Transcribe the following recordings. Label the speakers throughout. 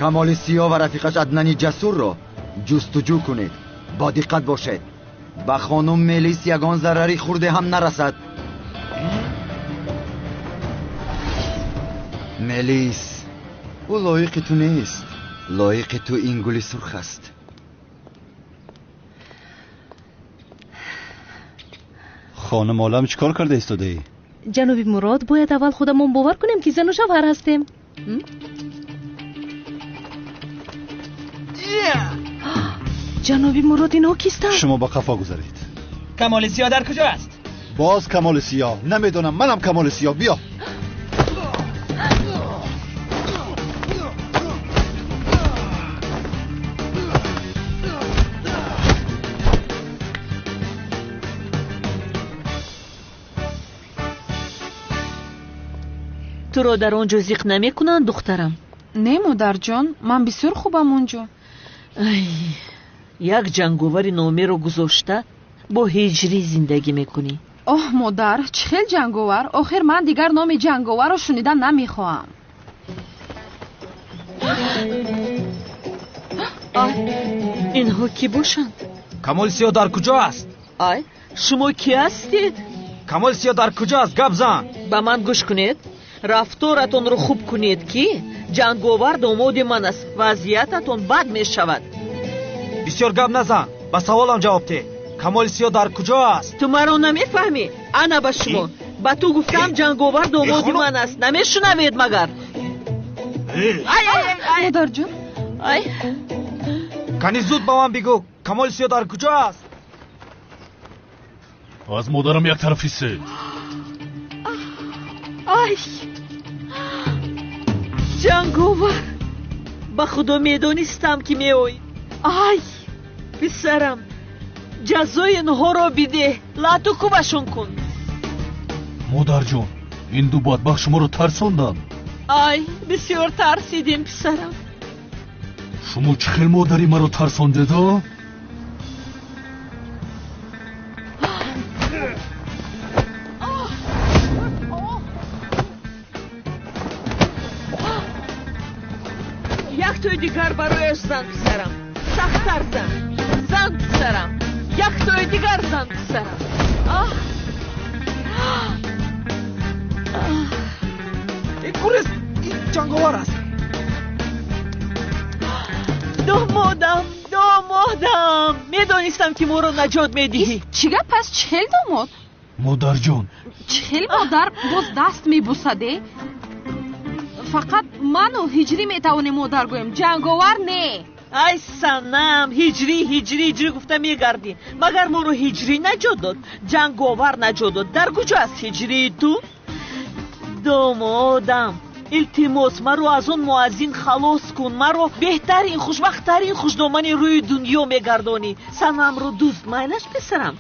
Speaker 1: Камоли Сиёҳ ва рафиқаш Аднани Ҷасурро ҷустуҷӯ кунед. Бо диққат бошед. Ба хонум Мелис ягон зарари хурде ҳам нарасад. Мелис, ӯ лоиқи ту нест. Лоиқи ту ин гули сурх аст.
Speaker 2: Хонум Олам, чӣ кор карда истодаӣ?
Speaker 3: Ҷаноби Мурод, бояд аввал худамон бовар кунем, ки зану шавҳар ҳастем. Ҷаноби Мурод, инҳо кистанд?
Speaker 2: Шумо ба қафо гузаред.
Speaker 4: Камоли Сиёҳ дар куҷо аст?
Speaker 2: Боз Камоли Сиёҳ? Намедонам, манам Камоли Сиёҳ. Биё.
Speaker 5: Туро дар он ҷо зиқ намекунанд, духтарам?
Speaker 6: Не, модарҷон, ман бисёр хубам он ҷо.
Speaker 5: Ай, як ҷанговари номеро гузошта бо ҳиҷрӣ зиндагӣ мекунӣ.
Speaker 6: Оҳ, модар, чӣ хел ҷанговар? Охир ман дигар номи ҷанговарро шунида намехоҳам.
Speaker 5: Ай, инҳо кӣ бошанд?
Speaker 4: Камоли Сиёҳ дар куҷо аст?
Speaker 5: Ай, шумо кӣ ҳастед?
Speaker 4: Камоли Сиёҳ дар куҷо аст? Гап зан.
Speaker 5: Ба ман гӯш кунед. Рафторатонро хуб кунед, ки ҷанговар домоди ман аст. Вазъиятатон бад мешавад.
Speaker 4: Бисёр гап назан, ба саволам ҷавоб деҳ. Камоли Сиёҳ дар куҷо аст?
Speaker 5: Ту маро намефаҳмӣ? Ана ба шумо. Ба ту гуфтам, ҷанговар домоди ман аст. Намешунавед магар?
Speaker 6: Модарҷон.
Speaker 5: Ай.
Speaker 4: Кани зуд ба ман бигӯ, Камоли Сиёҳ дар куҷо аст?
Speaker 7: Аз модарам як тараф истед.
Speaker 5: Ай, ҷанговар, ба худо медонистам, ки меоӣ. Ай, писарам, ҷазои инҳоро бидеҳ, лату кӯбашон кун.
Speaker 7: Модарҷон, ин ду бадбахт шуморо тарсонданд.
Speaker 5: Ай, бисёр тарсидем, писарам.
Speaker 7: Шумо чӣ хел модари маро тарсондед, а?
Speaker 5: Як тои дигар барояш зан, писарам. Сахттар зан. Зан, писарам. Як тои дигар зан, писарам.
Speaker 4: Ин курест, ин ҷанговар аст.
Speaker 5: Домодам, домодам, медонистам, ки моро наҷот медиҳӣ.
Speaker 6: Чӣ гап аст? Чӣ хел домод?
Speaker 7: Модарҷон.
Speaker 6: Чӣ хел модар боз даст мебусаде? Фақат ману ҳиҷрӣ метавонем модар гӯем, ҷанговар не.
Speaker 5: Ай санам, ҳиҷрӣ, ҳиҷрӣ, ҳиҷрӣ гуфта мегардӣ. Магар моро ҳиҷрӣ наҷот дод? Ҷанговар наҷот дод. Дар куҷо аст ҳиҷрии ту? Домодам, илтимос, маро аз он муаззин халос кун. Маро беҳтарин, хушбахттарин хушдомани рӯи дунё мегардонӣ. Санамро дӯст майлаш, писарам?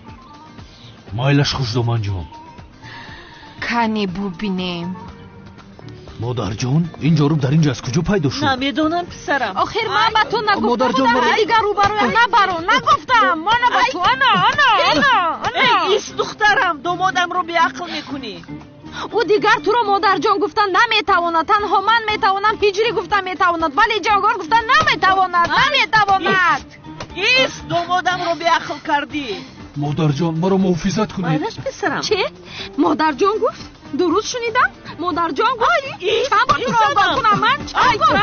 Speaker 7: Майлаш, хушдоманҷон.
Speaker 6: Кане бубинем.
Speaker 7: Модарҷон, ин ҷоруб дар инҷо аз куҷо пайдо шуд?
Speaker 5: Намедонам, писарам.
Speaker 6: Охир ман ба ту нагуфта будам, ки дигар рӯбарӯям набаро. Нагуфтам. Мана ба ту. Ана, ана, ана, ана.
Speaker 5: Эй, ис, духтарам, домодамро беақл мекунӣ.
Speaker 6: Ӯ дигар туро модарҷон гуфта наметавонад. Танҳо ман метавонам, ҳиҷрӣ гуфта метавонад, вале ҷанговар гуфта наметавонад. Наметавонад.
Speaker 5: Ис, домодамро беақл кардӣ.
Speaker 7: Модарҷон, маро муҳофизат кунед.
Speaker 5: Майлаш, писарам.
Speaker 6: Чӣ? Модарҷон гуфт? Дуруст шунидам? Модарҷон гуфт? Чанд бор туро огоҳ кунам ман? Чанд бор?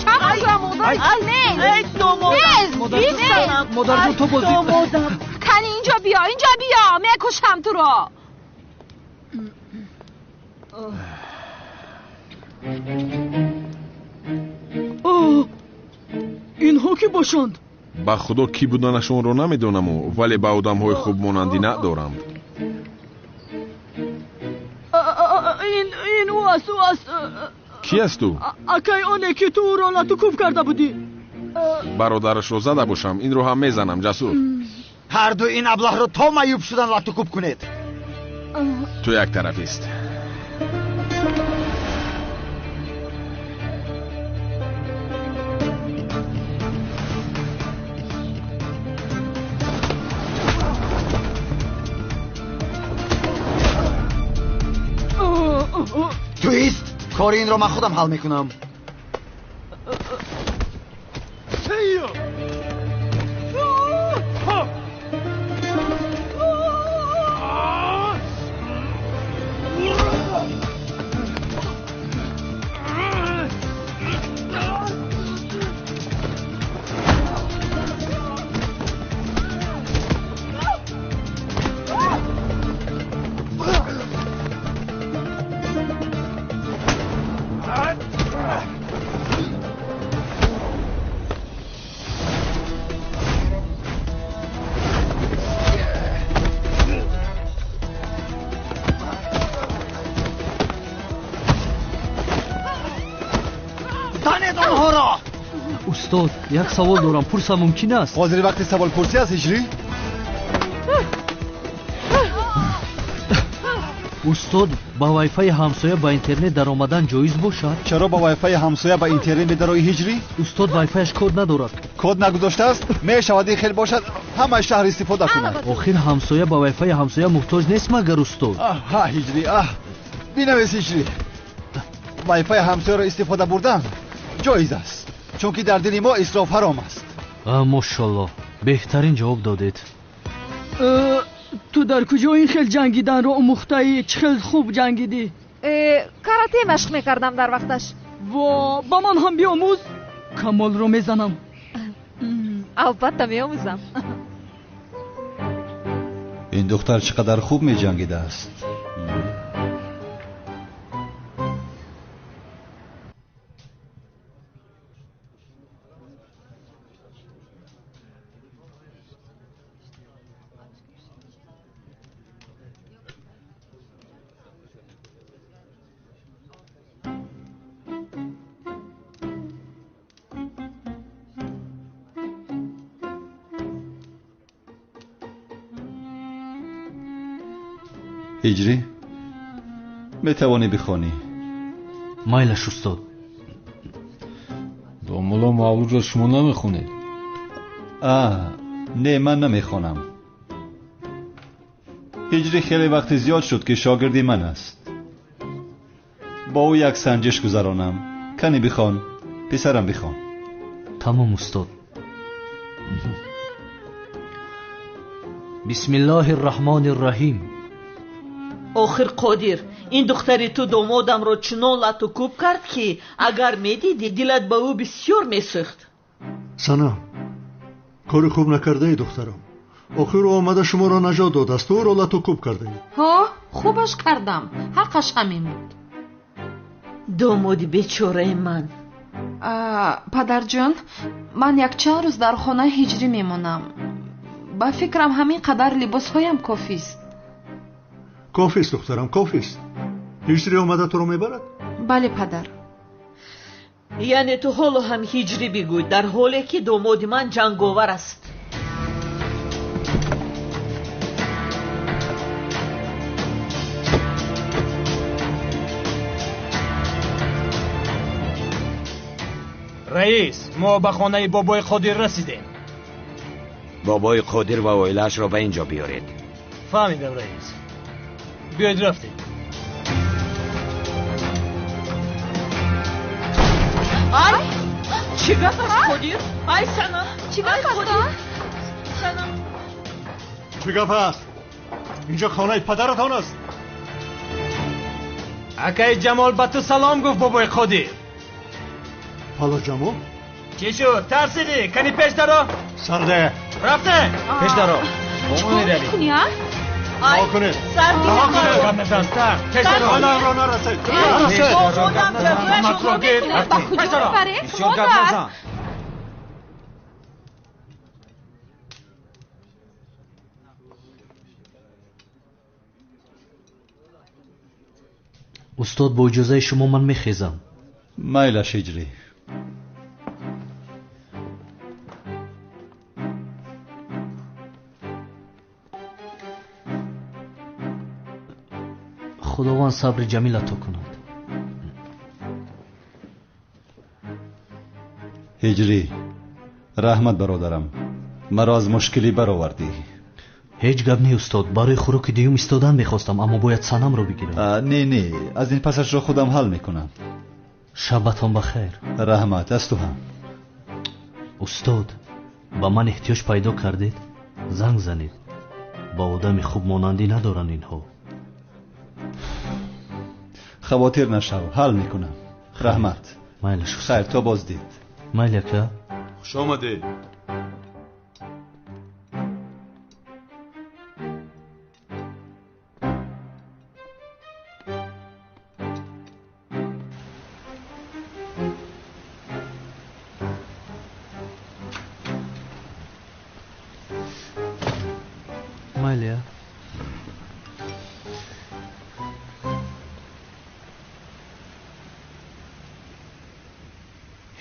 Speaker 6: Чанд бор туро модар? Не.
Speaker 5: Эй, домодам.
Speaker 4: Модарҷон, ту бозӣ.
Speaker 5: Домодам.
Speaker 6: Кани инҷо биё, инҷо биё, мекушам туро.
Speaker 8: Инҳо кӣ бошанд?
Speaker 9: Ба худо, кӣ буданашонро намедонаму, вале ба одамҳои хуб монандӣ надорам.
Speaker 8: Ин ӯ аст, ӯ аст.
Speaker 9: Кӣ аст ӯ?
Speaker 8: Акай оне, ки ту ӯро латукӯб карда будӣ.
Speaker 9: Бародарашро зада бошам, инро ҳам мезанам, Ҷасур.
Speaker 1: Ҳар ду ин аблаҳро то маъюб шудан латукӯб кунед.
Speaker 9: Ту як тарафист.
Speaker 1: Туист, кори инро ман худам ҳал мекунам.
Speaker 4: Гиред онҳоро.
Speaker 7: Устод, як савол дорам, пурсам мумкин аст?
Speaker 2: Ҳозир вақти саволпурсӣ аст, Ҳиҷрӣ?
Speaker 7: Устод, ба вайфаи ҳамсоя ба интернет даромадан ҷоиз бошад?
Speaker 2: Чаро ба вайфаи ҳамсоя ба интернет медароӣ, Ҳиҷрӣ?
Speaker 7: Устод, вайфаяш код надорад.
Speaker 2: Код нагузоштааст? Мешавад ин хел бошад, ҳамаи шаҳр истифода кунад.
Speaker 7: Охир ҳамсоя ба вайфаи ҳамсоя муҳтоҷ нест магар, устод?
Speaker 2: Ҳа, Ҳиҷрӣ, аҳ, бинавис, Ҳиҷрӣ. Вайфаи ҳамсояро истифода бурдан ҷоиз аст, чунки дар дини мо исроф ҳаром аст.
Speaker 7: Мошаллоҳ, беҳтарин ҷавоб додед.
Speaker 8: Ту дар куҷо ин хел ҷангиданро омӯхтаӣ? Чӣ хел хуб ҷангидӣ?
Speaker 6: Карате машқ мекардам дар вақташ.
Speaker 8: Во, ба ман ҳам биомӯз. Камолро мезанам.
Speaker 6: Албатта меомӯзам.
Speaker 2: Ин духтар чӣ қадар хуб меҷангидааст. Ҳиҷрӣ, метавонӣ бихонӣ?
Speaker 7: Майлаш, устод.
Speaker 10: Домулло, мавлудро шумо намехонед?
Speaker 2: Не, ман намехонам. Ҳиҷрӣ хеле вақти зиёд шуд, ки шогирди ман аст. Бо ӯ як санҷиш гузаронам. Кани бихон, писарам, бихон.
Speaker 7: Тамом, устод. Бисмиллоҳи рраҳмони рраҳим.
Speaker 5: Охир Қодир, ин духтари ту домодамро чунон лату кӯб кард, ки агар медидӣ, дилат ба ӯ бисёр месӯхт.
Speaker 11: Санам, кори хуб накардаи, духтарам. Охир ӯ омада шуморо наҷот додааст, ӯро лату кӯб кардаед.
Speaker 6: Ҳо, хубаш кардам, ҳаққаш ҳамин буд.
Speaker 5: Домоди бечораи ман.
Speaker 6: Падарҷон, ман якчанд рӯз дар хонаи Ҳиҷрӣ мемонам. Ба фикрам, ҳамин қадар либосҳоям кофист.
Speaker 11: Кофист, духтарам, кофист. Ҳиҷрӣ омада туро мебарад?
Speaker 6: Бале, падар.
Speaker 5: Яъне ту ҳоло ҳам Ҳиҷрӣ бигӯй, дар ҳоле ки домоди ман ҷанговар аст.
Speaker 4: Раис, мо ба хонаи бобои Қодир расидем.
Speaker 12: Бобои Қодир ва оилаашро ба ин ҷо биёред.
Speaker 4: Фаҳмидам, раис. Биёед, рафтем.
Speaker 5: Ай, чӣ гап аст, Қодир? Ай, Санам,
Speaker 6: чӣ гап аст?
Speaker 5: Санам,
Speaker 11: чӣ гап аст? Инҷо хонаи падаратон аст.
Speaker 4: Акаи Ҷамол ба ту салом гуфт, бобои Қодир.
Speaker 11: Ҳало, Ҷамол,
Speaker 4: чӣ шуд, тарсидӣ? Кани пеш даро.
Speaker 11: Сарде,
Speaker 4: рафтем. Пеш даро.
Speaker 6: Чӣ кор мекунӣ, а?
Speaker 11: Раҳо кунед, раҳо кунед.
Speaker 4: Гап назан, пеш даро.
Speaker 11: Ҳолаамро нарасед, нарасед.
Speaker 6: Ба куҷо мебаред, модар?
Speaker 7: Устод, бо иҷозаи шумо ман мехезам.
Speaker 2: Майлаш, Ҳиҷрӣ.
Speaker 7: Худованд сабри ҷамил ато кунад.
Speaker 2: Ҳиҷрӣ, раҳмат, бародарам, маро аз мушкилӣ баровардӣ.
Speaker 7: Ҳеҷ гап не, устод. Барои хӯроки дуюм истодан мехостам, аммо бояд Санамро бигирам.
Speaker 2: Не, не, аз ин пасашро худам ҳал мекунам.
Speaker 7: Шабатон ба хайр.
Speaker 2: Раҳмат, аз ту ҳам.
Speaker 7: Устод, ба ман эҳтиёҷ пайдо кардед, занг занед. Ба одами хуб монандӣ надоранд инҳо.
Speaker 2: Хавотир нашав, ҳал мекунам. Раҳмат.
Speaker 7: Майлаш.
Speaker 2: Хайр, то боздид.
Speaker 7: Майли, ака.
Speaker 9: Хуш омадед.
Speaker 7: Майли.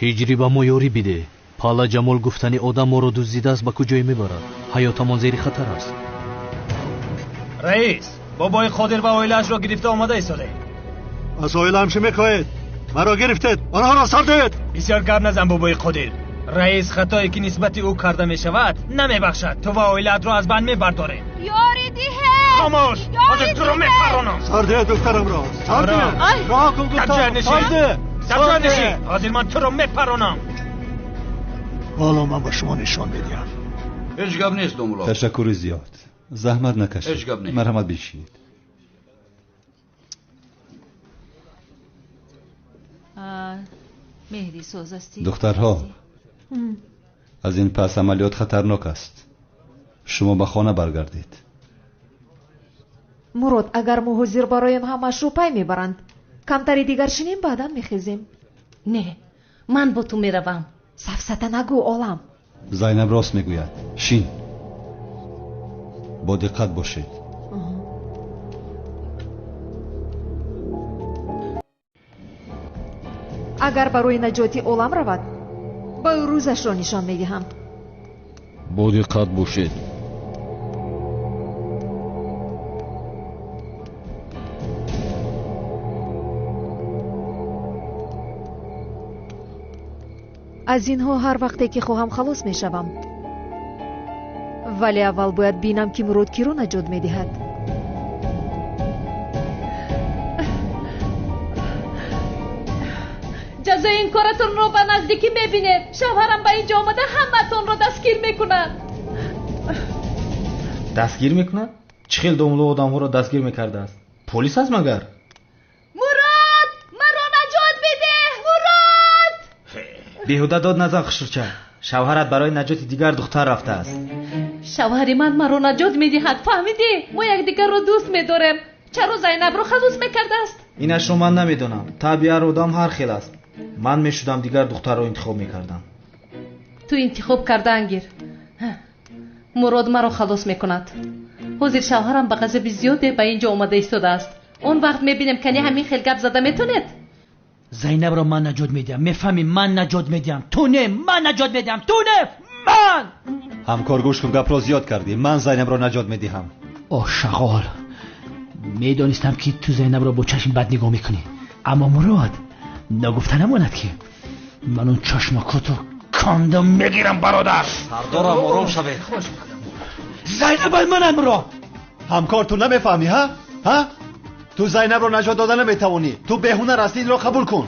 Speaker 7: Ҳиҷрӣ ба мо ёрӣ бидеҳ. Пала Ҷамол гуфтани одам моро дуздидааст, ба куҷое мебарад? Ҳаётамон зери хатар аст.
Speaker 13: Раис, бобои Қодир ва оилаашро гирифта омада истодаем.
Speaker 11: Аз оилаам чӣ мехоҳед? Маро гирифтед, онҳоро сар диҳед.
Speaker 13: Бисёр гап назан, бобои Қодир. Раис хатое ки нисбати ӯ карда мешавад намебахшад. Ту ва оилаатро аз банд мебардорем.
Speaker 6: Ёрӣ диҳед!
Speaker 13: Хомӯш! Ҳозир туро мепаронам.
Speaker 11: Сар диҳед духтарамро. Сар диҳед! Роҳ кун гуфтам. Сар диҳ!
Speaker 13: Дар ҷой нишин! Ҳозир ман туро мепаронам.
Speaker 11: Ҳоло ман ба шумо нишон медиҳам.
Speaker 14: Ҳеҷ гап нест, домулло.
Speaker 2: Ташаккури зиёд. Заҳмат накашед.
Speaker 14: Ҳеҷ гап нест.
Speaker 2: Марҳамат, бишинед.
Speaker 5: Меҳри соз ҳастӣ?
Speaker 2: Духтарҳо, аз ин пас амалиёт хатарнок аст. Шумо ба хона баргардед.
Speaker 15: Мурод, агар мо ҳозир бароем, ҳамаашро пай мебаранд. Камтари дигар шинем, баъдан мехезем.
Speaker 3: Не, ман бо ту меравам.
Speaker 15: Сафсата нагӯ, олам.
Speaker 2: Зайнаб рост мегӯяд. Шин, бо диққат бошед.
Speaker 15: Агар барои наҷоти олам равад, ба ӯ рӯзашро нишон медиҳам.
Speaker 10: Бо диққат бошед.
Speaker 15: Аз инҳо ҳар вақте ки хоҳам халос мешавам. Вале аввал бояд бинам, ки Мурод киро наҷот медиҳад.
Speaker 3: Ҷазои ин коратонро ба наздикӣ мебинед. Шавҳарам ба инҷо омада ҳамаатонро дастгир мекунад.
Speaker 16: Дастгир мекунад? Чӣ хел домулло одамҳоро дастгир мекардааст? Полис аст магар?
Speaker 3: Мурод, маро наҷот бидеҳ! Мурод!
Speaker 16: Беҳуда дод назан, хушрӯча. Шавҳарат барои наҷоти дигар духтар рафтааст.
Speaker 3: Шавҳари ман маро наҷот медиҳад, фаҳмидӣ? Мо якдигарро дӯст медорем. Чаро Зайнабро халос мекардааст?
Speaker 16: Инашро ман намедонам. Табъи ҳар одам ҳар хел аст. Ман мешудам дигар духтарро интихоб мекардам.
Speaker 3: Ту интихоб кардаан гир. Мурод маро халос мекунад. Ҳозир шавҳарам ба ғазаби зиёде ба ин ҷо омада истодааст. Он вақт мебинем, кани ҳамин хел гап зада метонед?
Speaker 17: Зайнабро ман наҷот медиҳам. Мефаҳмӣ, ман наҷот медиҳам. Ту не, ман наҷот медиҳам. Ту не, ман!
Speaker 2: Ҳамкор, гӯш кун, гапро зиёд кардӣ. Ман Зайнабро наҷот медиҳам.
Speaker 17: Оҳ, шағол, медонистам, ки ту Зайнабро бо чашми бад нигоҳ мекунӣ. Аммо Мурод, нагуфта намонад, ки ман он чашмакотро кандам мегирам, бародар.
Speaker 4: Сардорам, ором шавед.
Speaker 17: Зайнаб манам, Мурод.
Speaker 2: Ҳамкор, ту намефаҳмӣ, ҳа? Ҳа? Ту Зайнабро наҷот дода наметавонӣ. Ту беҳунар ҳастӣ, инро қабул кун.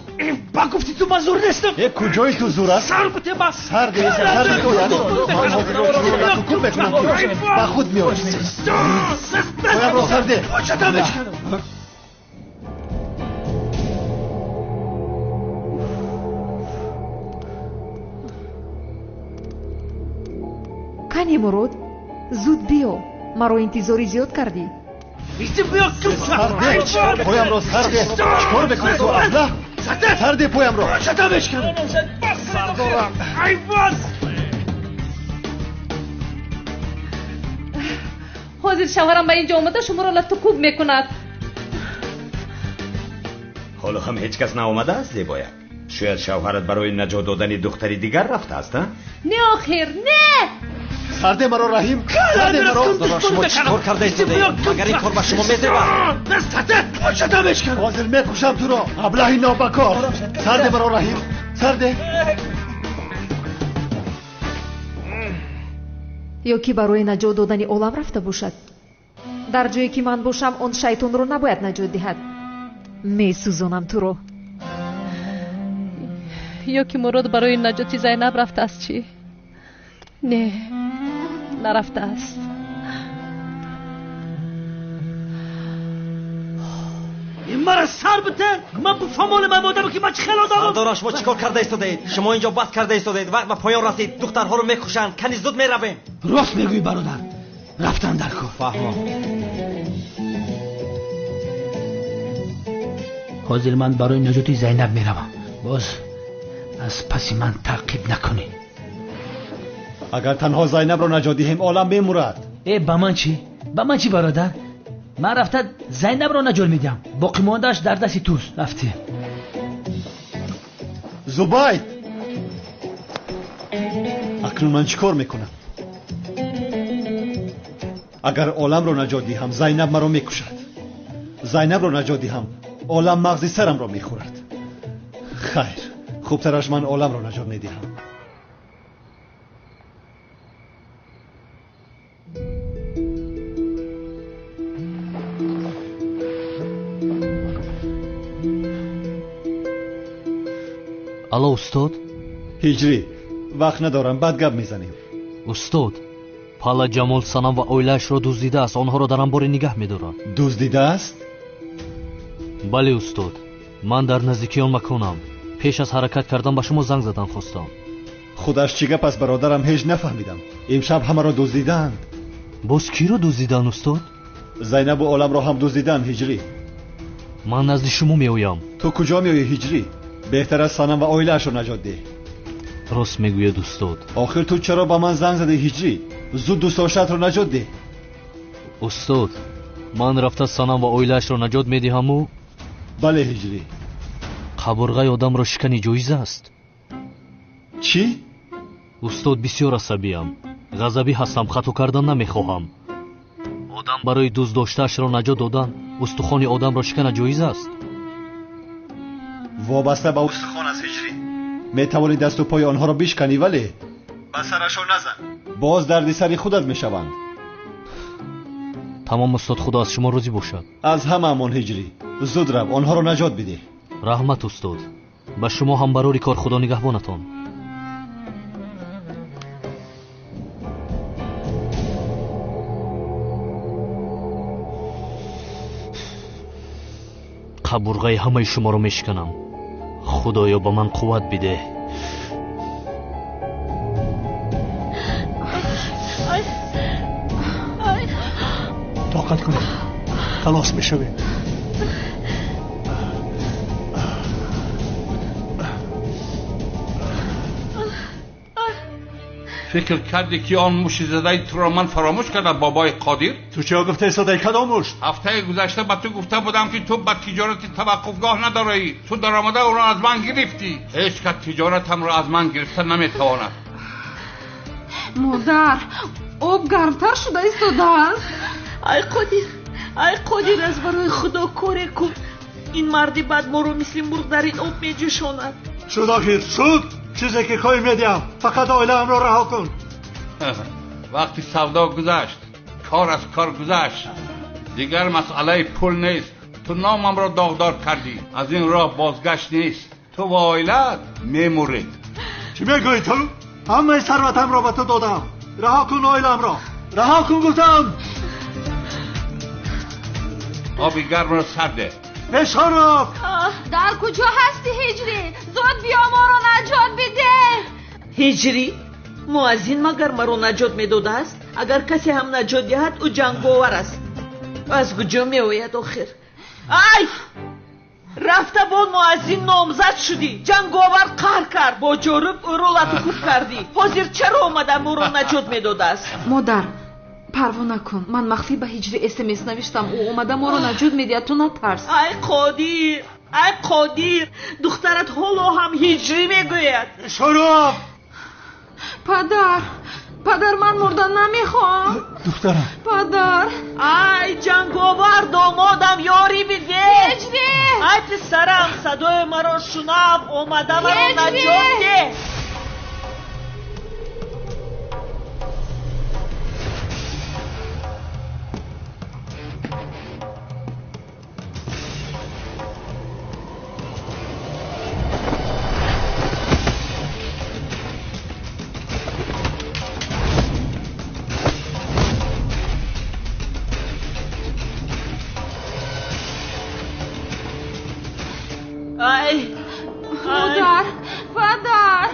Speaker 17: Ба гуфти ту ман зур нестам.
Speaker 2: Э, куҷои ту зур аст?
Speaker 17: Сар бите ба
Speaker 2: сар деҳ, сар деҳ. Ман ҳозир чунон мекунам, ки ба худ меоӣ. Поямро сар деҳ.
Speaker 15: Кани Мурод, зуд биё. Маро интизори зиёд кардӣ.
Speaker 2: Поямро сар деҳ. Чикор мекунӣ ту, аблаҳ? Сар деҳ поямро.
Speaker 13: Сардорам, ҳайвон!
Speaker 3: Ҳозир шавҳарам ба ин ҷо омада шуморо латтукӯб мекунад.
Speaker 12: Ҳоло ҳам ҳеҷ кас наомадааст, зебояк. Шояд шавҳарат барои наҷот додани духтари дигар рафтааст, а?
Speaker 3: Не, охир, не!
Speaker 2: Сарде маро, Раҳим, сарде маро.
Speaker 4: Шумо чӣ кор карда истодаед? Магар ин кор ба шумо мезебад?
Speaker 2: Ҳозир мекушам туро, аблаҳи нобакор. Сарде маро, Раҳим, сарде.
Speaker 15: Ё ки барои наҷот додани олам рафта бошад. Дар ҷое ки ман бошам, он шайтонро набояд наҷот диҳад. Месӯзонам туро.
Speaker 3: Ё ки Мурод барои наҷоти Зайнаб рафтааст, чӣ? Не, нарафтааст.
Speaker 17: Маро сар бите, ман бифаҳмонам ай модаме, ки ман чӣ хел одамам.
Speaker 4: Сардорам, шумо чӣ кор карда истодаед? Шумо инҷо бас карда истодаед. Вақт ба поён расид. Духтарҳоро мекушанд. Кани зуд меравем.
Speaker 17: Рост мегӯӣ, бародар. Рафтан дар кор.
Speaker 4: Фаҳмом.
Speaker 17: Ҳозир ман барои наҷоти Зайнаб меравам. Боз аз паси ман таъқиб накунӣ.
Speaker 2: Агар танҳо Зайнабро наҷот диҳем, олам мемурад.
Speaker 17: Э, ба ман чӣ? Ба ман чӣ, бародар? Ман рафта Зайнабро наҷот медиҳам. Боқимондааш дар дасти туст. Рафтем.
Speaker 2: Зубайд, Акнун ман чӣ кор мекунам? Агар оламро наҷот диҳам, Зайнаб маро мекушад. Зайнабро наҷот диҳам, олам мағзи сарамро мехӯрад. Хайр, хубтараш ман оламро наҷот медиҳам.
Speaker 7: Алло, устод.
Speaker 2: Ҳиҷрӣ, вақт надорам, баъд гап мезанем.
Speaker 7: Устод, Пала Ҷамол Санам ва оилаашро дуздидааст. Онҳоро дар анборе нигаҳ медорад.
Speaker 2: Дуздидааст?
Speaker 7: Бале, устод. Ман дар наздикии он маконам. Пеш аз ҳаракат кардан ба шумо занг задан хостам.
Speaker 2: Худаш чӣ гап аст, бародарам, ҳеҷ нафаҳмидам. Имшаб ҳамаро дуздидаанд.
Speaker 7: Боз киро дуздиданд, устод?
Speaker 2: Зайнабу оламро ҳам дуздиданд, Ҳиҷрӣ.
Speaker 7: Ман назди шумо меоям.
Speaker 2: Ту куҷо меоӣ, Ҳиҷрӣ? Беҳтар аст Санам ва оилаашро наҷот деҳ.
Speaker 7: Рост мегӯяд, устод.
Speaker 2: Охир ту чаро ба ман занг задӣ, Ҳиҷрӣ? Зуд дӯстдоштаатро наҷот деҳ.
Speaker 7: Устод, ман рафта Санам ва оилаашро наҷот медиҳаму?
Speaker 2: Бале, Ҳиҷрӣ.
Speaker 7: Қабурғаи одамро шикани ҷоиз аст?
Speaker 2: Чӣ?
Speaker 7: Устод, бисёр асабиям. Ғазабӣ ҳастам, хато кардан намехоҳам. Одам барои дӯст доштаашро наҷот додан устухони одамро шикана ҷоиз аст?
Speaker 2: Вобаста ба устухон аст, Ҳиҷрӣ. Метавонӣ дасту пои онҳоро бишканӣ, вале ба сарашон назан. Боз дарди сари худат мешаванд.
Speaker 7: Тамом, устод, худо аз шумо розӣ бошад.
Speaker 2: Аз ҳамаамон, Ҳиҷрӣ. Зуд рав, онҳоро наҷот бидеҳ.
Speaker 7: Раҳмат, устод. Ба шумо ҳам барори кор, худо нигаҳбонатон. Қабурғаи ҳамаи шуморо мешиканам. Худоё, ба ман қувват бидеҳ.
Speaker 11: Тоқат кунед, халос мешавем.
Speaker 14: Фикр кардӣ ки он муши задаи туро ман фаромӯш кардам, бобои Қодир?
Speaker 11: Ту чиё гуфта истодаи? Кадом мушт?
Speaker 14: Ҳафтаи гузашта ба ту гуфта будам ки ту ба тиҷорати таваққуфгоҳ надораӣ. Ту даромада ӯро аз ман гирифтӣ. Ҳеҷ кас тиҷоратамро аз ман гирифта наметавонад.
Speaker 6: Модар, об гармтар шуда истодааст.
Speaker 5: Ай Қодир, ай Қодир, аз барои худо коре кун. Ин марди бад моро мисли мурғ дар ин об меҷӯшонад.
Speaker 11: Шуд, охир шуд. Чизе ки хоҳӣ медиҳам, фақат оилаамро раҳо кун.
Speaker 14: Вақти савдо гузашт, кор аз кор гузашт. Дигар масъалаи пул нест. Ту номамро доғдор кардӣ. Аз ин роҳ бозгашт нест. Ту ва оилаат мемуред.
Speaker 11: Чӣ мегӯӣ ту? Ҳамаи сарватамро ба ту додам. Раҳо кун оиламро. Раҳо кун гуфтам.
Speaker 14: Оби гармро сар деҳ.
Speaker 11: Бешараф!
Speaker 6: Дар куҷо ҳастӣ, Ҳиҷрӣ? Зуд биё, моро наҷот бидеҳ.
Speaker 5: Ҳиҷрӣ, муаззин магар маро наҷот медодааст? Агар касе ҳам наҷот диҳад, ӯ ҷанговар аст. Аз куҷо меояд охир? Ай! Рафта бо муаззин номзад шудӣ. Ҷанговар қаҳр кард, бо ҷоруб ӯро латукӯб кардӣ. Ҳозир чаро омада моро наҷот медодааст?
Speaker 6: Модар, парво накун. Ман махфӣ ба Ҳиҷрӣ СМС навиштам. Ӯ омада моро наҷот медиҳад, ту натарс.
Speaker 5: Ай Қодир, ай Қодир, духтарат ҳоло ҳам Ҳиҷрӣ мегӯяд.
Speaker 11: Шараф!
Speaker 6: Падар, падар, ман мурдан намехоҳам.
Speaker 11: Духтарам.
Speaker 6: Падар.
Speaker 5: Ай ҷанговар, домодам, ёрӣ бидеҳ.
Speaker 6: Ҳиҷрӣ!
Speaker 5: Ай писарам, садои маро шунав, омада маро наҷот деҳ. Ай!
Speaker 6: Модар, падар!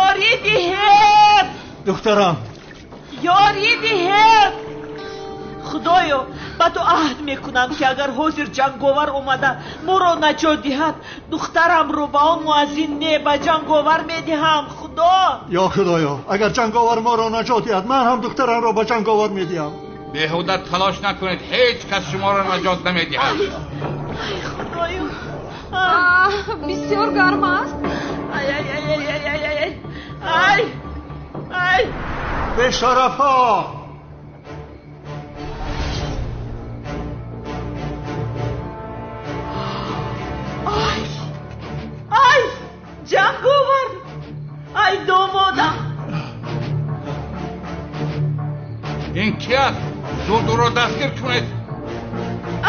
Speaker 5: Ёрӣ диҳед!
Speaker 11: Духтарам!
Speaker 5: Ёрӣ диҳед! Худоё, ба ту аҳд мекунам ки агар ҳозир ҷанговар омада моро наҷот диҳад, духтарамро ба он муаззин не, ба ҷанговар медиҳам. Худо!
Speaker 11: Ё Худоё, агар ҷанговар моро наҷот диҳад, ман ҳам духтарамро ба ҷанговар медиҳам.
Speaker 14: Беҳуда талош накунед, ҳеҷ кас шуморо наҷот намедиҳад.
Speaker 5: Ай Худоё!
Speaker 6: Бисёр гарм аст.
Speaker 5: Ай, ай, ай, ай, ай, ай, ай, ай, Ай!
Speaker 11: Бешарафҳо!
Speaker 5: Ай! Ай! Ҷанговар! Ай, домодам!
Speaker 14: Ин ки аст? Зуд ӯро дастгир кунед!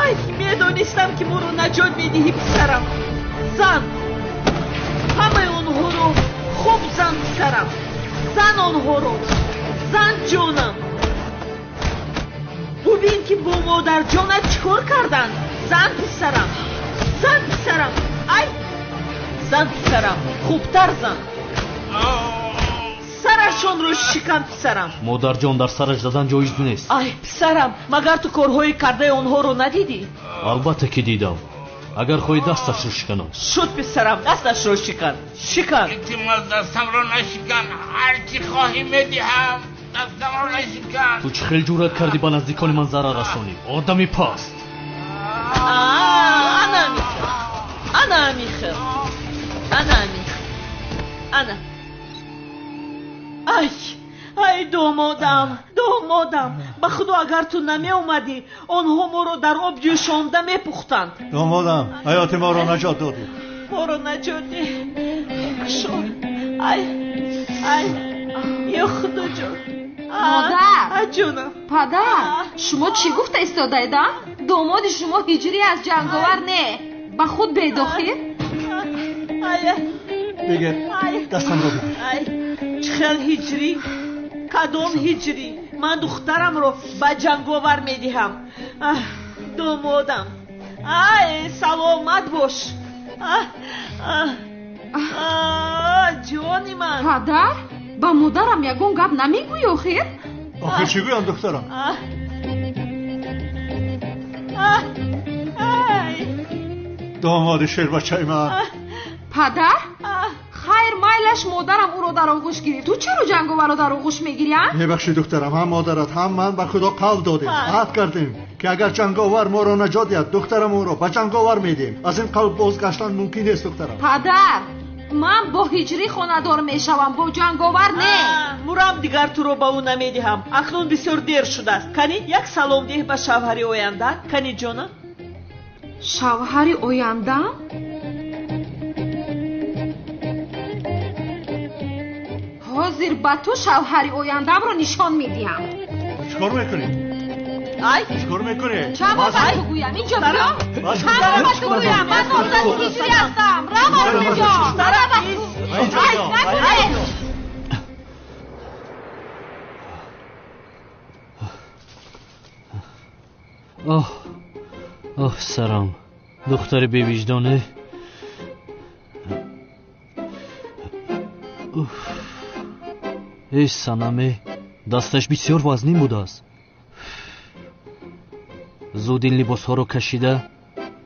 Speaker 5: Ай, медонистам, ки моро наҷот медиҳӣ, писарам. Зан! Ҳамаи онҳоро хуб зан, писарам. Зан онҳоро! Зан, ҷонам! Бубин, ки бо модарҷонат чӣ кор карданд. Зан, писарам! Зан, писарам! Ай! Зан, писарам! Хубтар зан! Сарашонро шикан, писарам.
Speaker 7: Модарҷон, дар сараш задан ҷоиз нест.
Speaker 5: Ай, писарам, магар ту корҳои кардаи онҳоро надидӣ?
Speaker 7: Албатта, ки дидам. Агар хоҳӣ, дасташро шиканам.
Speaker 5: Шуд, писарам, дасташро шикан, шикан.
Speaker 14: Илтимос, дастамро нашикан. Ҳар чӣ хоҳӣ медиҳам, дастамро нашикан.
Speaker 7: Ту чӣ хел ҷуръат кардӣ ба наздикони ман зарар расонӣ, одами паст?
Speaker 5: Ана михел, ана михел, ана михел, ана. Ай, ай, домодам, домодам, ба худо, агар ту намеомадӣ, онҳо моро дар об ҷӯшонда мепухтанд.
Speaker 11: Домодам, ҳаёти моро наҷот додӣ.
Speaker 5: Моро наҷот деҳ. Кушод. Ай, ай, ё худоҷон!
Speaker 6: Модар!
Speaker 5: Ҷонам!
Speaker 6: Падар, шумо чӣ гуфта истодаед, а? Домоди шумо ҳиҷрӣ аст, ҷанговар не. Ба худ бедохир.
Speaker 11: Бигир, дастамро бигир.
Speaker 5: Чӣ хел ҳиҷрӣ? Кадом ҳиҷрӣ? Ман духтарамро ба ҷанговар медиҳам. Домодам, ай, саломат бош, ҷони ман.
Speaker 6: Падар, ба модарам ягон гап намегӯӣ охир?
Speaker 11: Охир чӣ гӯям, духтарам? Домоди шербачаи ман.
Speaker 6: Падар, хайр, майлаш, модарам ӯро дар оғӯш гирифт. Ту чаро ҷанговарро дар оғӯш мегирӣ, а?
Speaker 11: Мебахшӣ, духтарам, ҳам модарат, ҳам ман ба худо қавл додем, аҳд кардем, ки агар ҷанговар моро наҷот диҳад, духтарам ӯро ба ҷанговар медиҳем. Аз ин қавл бозгаштан мумкин нест, духтарам.
Speaker 6: Падар, ман бо ҳиҷрӣ хонадор мешавам, бо ҷанговар не.
Speaker 5: Мурам, дигар туро ба ӯ намедиҳам. Акнун бисёр дер шудааст. Кани, як салом деҳ ба шавҳари оянда. Кани, ҷонам.
Speaker 6: Шавҳари ояндаам? Ҳозир ба ту шавҳари ояндаамро нишон медиҳам.
Speaker 11: Чӣ кор мекунӣ?
Speaker 5: Ай!
Speaker 11: Чӣ кор мекунӣ?
Speaker 6: Чанд бор ба ту гӯям, инҷо биё. Чанд бор ба ту гӯям, ман номзади ҳиҷрӣ ҳастам. Рав аз инҷо. Рав аз Ай, накунед!
Speaker 7: Оҳ, оҳ, сарам! Духтари бевиҷдоне. Эй, санаме, дасташ бисёр вазнин будааст. Зуд ин либосҳоро кашида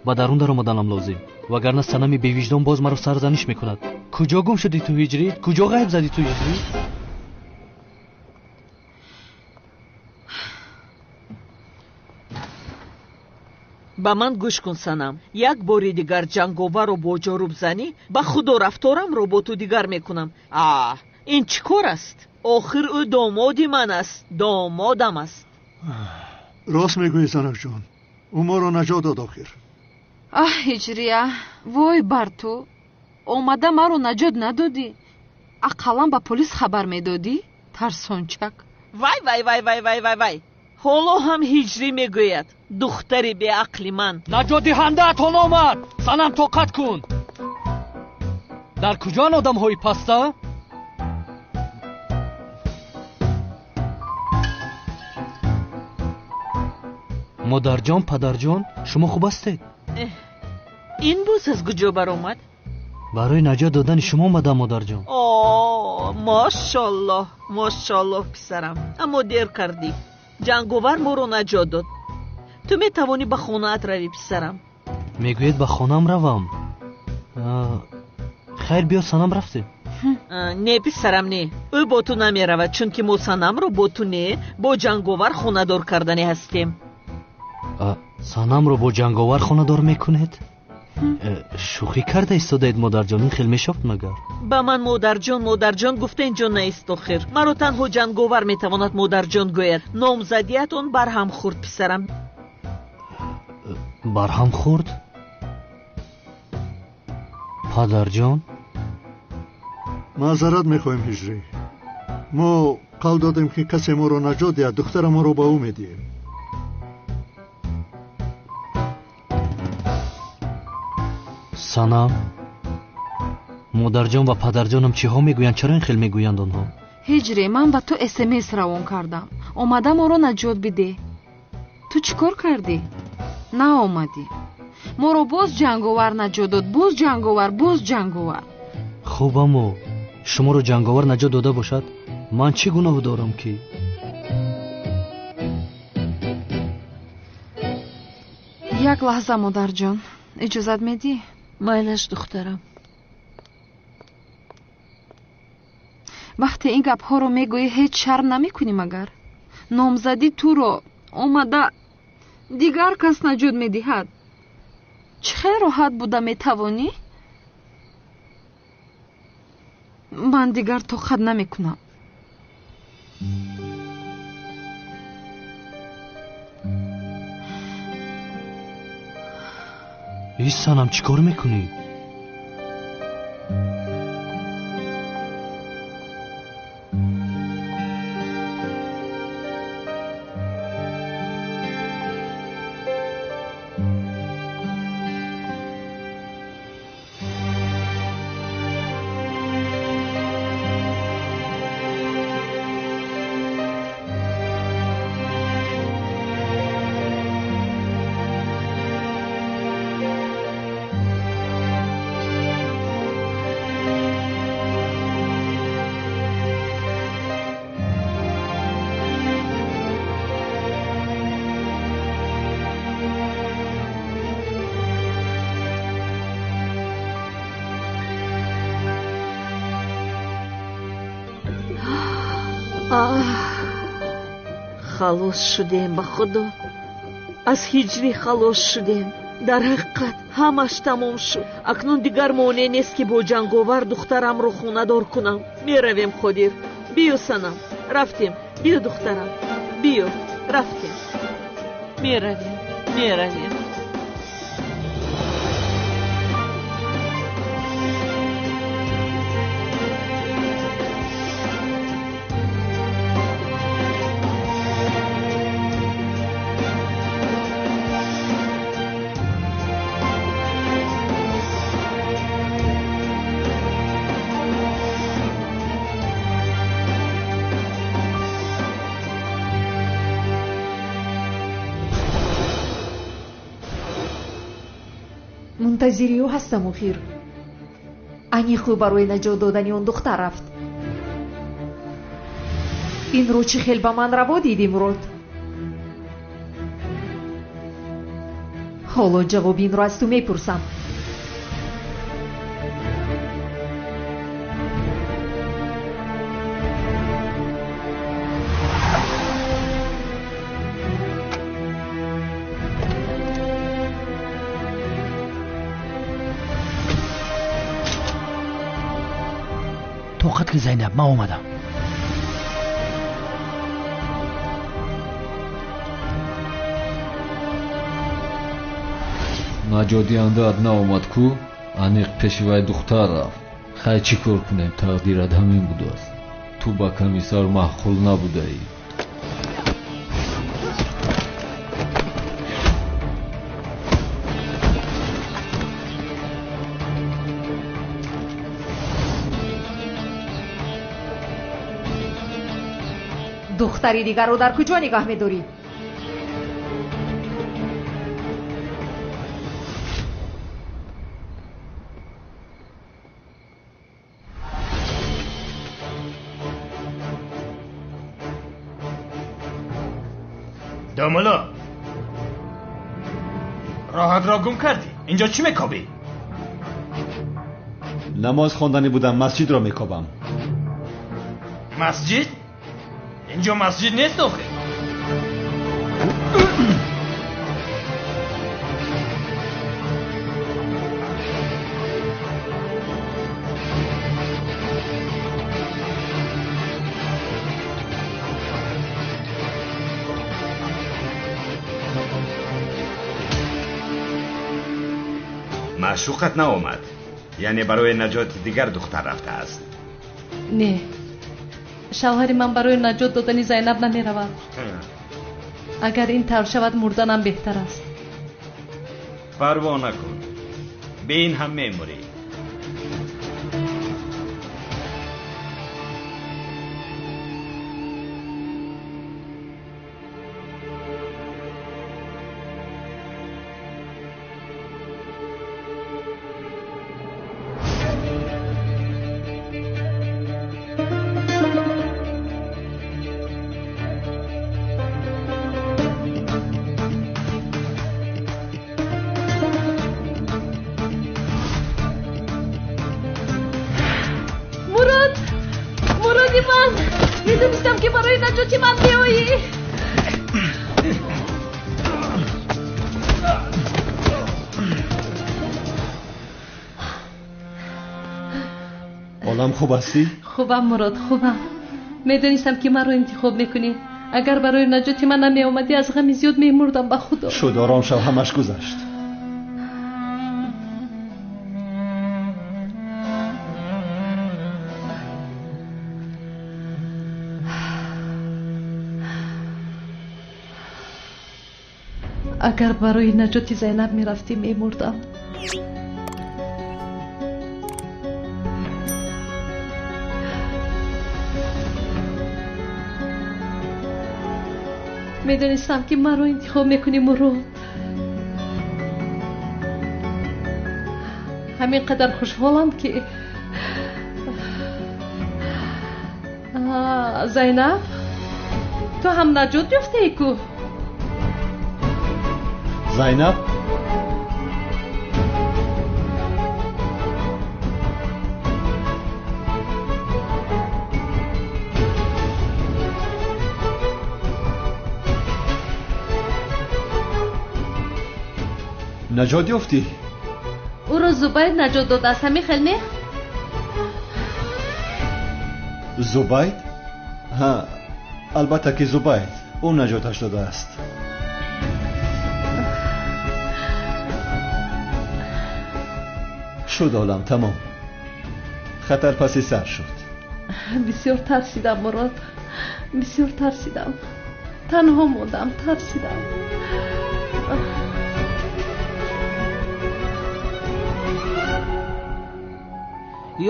Speaker 7: ба дарун даромаданам лозим, вагарна санами бевиҷдон боз маро сарзаниш мекунад. Куҷо гум шудӣ ту, ҳиҷрӣ? Куҷо ғайб задӣ ту, ҳиҷрӣ?
Speaker 5: Ба ман гӯш кун, санам. Як бори дигар ҷанговарро бо ҷоруб занӣ, ба худо, рафторамро бо ту дигар мекунам. А ин чӣ кор аст? Охир ӯ домоди ман аст, домодам аст.
Speaker 11: Рост мегӯӣ, занакҷон, ӯ моро наҷот дод охир.
Speaker 6: Аҳ, ҳиҷрия, вой бар ту! Омада маро наҷот надодӣ, ақаллан ба полис хабар медодӣ, тарсончак.
Speaker 5: Вай, вай, вай, вай, вай, вай, вай! Ҳоло ҳам ҳиҷрӣ мегӯяд, духтари беақли ман.
Speaker 7: Наҷотдиҳандаатон омад, санам, тоқат кун. Дар куҷоан одамҳои паста? Модарҷон, падарҷон, шумо хуб ҳастед?
Speaker 5: Ин боз аз куҷо баромад?
Speaker 7: Барои наҷот додани шумо омадам, модарҷон.
Speaker 5: О, мошоллоҳ, мошоллоҳ, писарам, аммо дер кардӣ. Ҷанговар моро наҷот дод. Ту метавонӣ ба хонаат равӣ, писарам.
Speaker 7: Мегӯед ба хонаам равам? Хайр, биё, санам, рафтем.
Speaker 5: Не, писарам, не, ӯ бо ту намеравад, чунки мо санамро бо ту не, бо ҷанговар хонадор карданӣ ҳастем.
Speaker 7: Санамро бо ҷанговар хонадор мекунед? Шӯхӣ карда истодаед, модарҷон, ин хел мешавад магар?
Speaker 5: Ба ман модарҷон, модарҷон гуфта инҷо наист охир. Маро танҳо ҷанговар метавонад модарҷон гӯяд. Номзадият он барҳам хӯрд, писарам.
Speaker 7: Барҳам хӯрд? Падарҷон?
Speaker 11: Маъзарат мехоҳем, Ҳиҷрӣ. Мо қавл додем, ки касе моро наҷот диҳад, духтарамонро ба ӯ медиҳем.
Speaker 7: Санам, модарҷон ва падарҷонам чиҳо мегӯянд? Чаро ин хел мегӯянд онҳо?
Speaker 6: Ҳиҷрӣ, ман ба ту СМС равон кардам. Омада моро наҷот бидеҳ. Ту чӣ кор кардӣ? Наомадӣ. Моро боз ҷанговар наҷот дод, боз ҷанговар, боз ҷанговар.
Speaker 7: Хуб, аммо шуморо ҷанговар наҷот дода бошад, ман чӣ гуноҳ дорам ки?
Speaker 6: Як лаҳза, модарҷон, иҷозат медиҳӣ?
Speaker 5: Майлаш, духтарам.
Speaker 6: Вақте ин гапҳоро мегӯӣ, ҳеҷ шарм намекунӣ магар? Номзадӣ туро омада дигар кас наҷот медиҳад. Чӣ хел роҳат буда метавонӣ? Ман дигар тоқат намекунам.
Speaker 7: Эй Санам, чӣ кор мекунӣ?
Speaker 5: Халос шудем, ба Худо. Аз ҳиҷрӣ халос шудем. Дар ҳақиқат ҳамаш тамом шуд. Акнун дигар монеъ нест, ки бо ҷанговар духтарамро хонадор кунам. Меравем, Қодир. Биё, Санам, рафтем. Биё, духтарам, биё, рафтем. Меравем, меравем.
Speaker 15: Мунтазири ӯ ҳастам охир. Аниқ ӯ барои наҷот додани он духтар рафт. Инро чӣ хел ба ман раво дидӣ, Мурод? Ҳоло ҷавоби инро аз ту мепурсам.
Speaker 17: Тоқат ки, Зайнаб, ман омадам.
Speaker 10: Наҷотдиҳандаат наомад ку, аниқ пеши вай духтар рафт. Хай, чӣ кор кунем, тақдират ҳамин будааст. Ту ба комиссар маъқул набудаӣ.
Speaker 15: Духтари дигарро дар куҷо нигоҳ медорӣ?
Speaker 13: Домулло, роҳатро гум кардӣ. Инҷо чӣ мекобӣ?
Speaker 2: Намоз хондани будам, масҷидро мекобам.
Speaker 13: Масҷид? Инҷо масҷид нест охир.
Speaker 12: Маъшуқат наомад, яъне барои наҷоти дигар духтар рафтааст.
Speaker 3: Не, шавҳари ман барои наҷот додани Зайнаб намеравад. Агар ин тавр шавад, мурданам беҳтар аст.
Speaker 12: Парво накун, бе ин ҳам мемурӣ.
Speaker 2: Олам, хуб ҳастӣ?
Speaker 3: Хубам, Мурод, хубам. Медонистам, ки маро интихоб мекунӣ. Агар барои наҷоти ман намеомадӣ, аз ғами зиёд мемурдам, ба Худо.
Speaker 2: Шуд, ором шав, ҳамаш гузашт.
Speaker 3: Агар барои наҷоти Зайнаб мерафтӣ, мемурдам. Медонистам, ки маро интихоб мекунӣ, Мурод. Ҳамин қадар хушҳолам, ки Зайнаб, ту ҳам наҷот ёфтаӣ ку?
Speaker 2: Зайнаб, наҷот ёфтӣ?
Speaker 3: Ӯро Зубайд наҷот додааст, ҳамин хел не?
Speaker 2: Зубайд? Ҳа, албатта ки Зубайд. Ӯ наҷоташ додааст. Шуд, Олам, тамом. Хатар паси сар шуд.
Speaker 3: Бисёр тарсидам, Мурод, бисёр тарсидам. Танҳо мондам, тарсидам.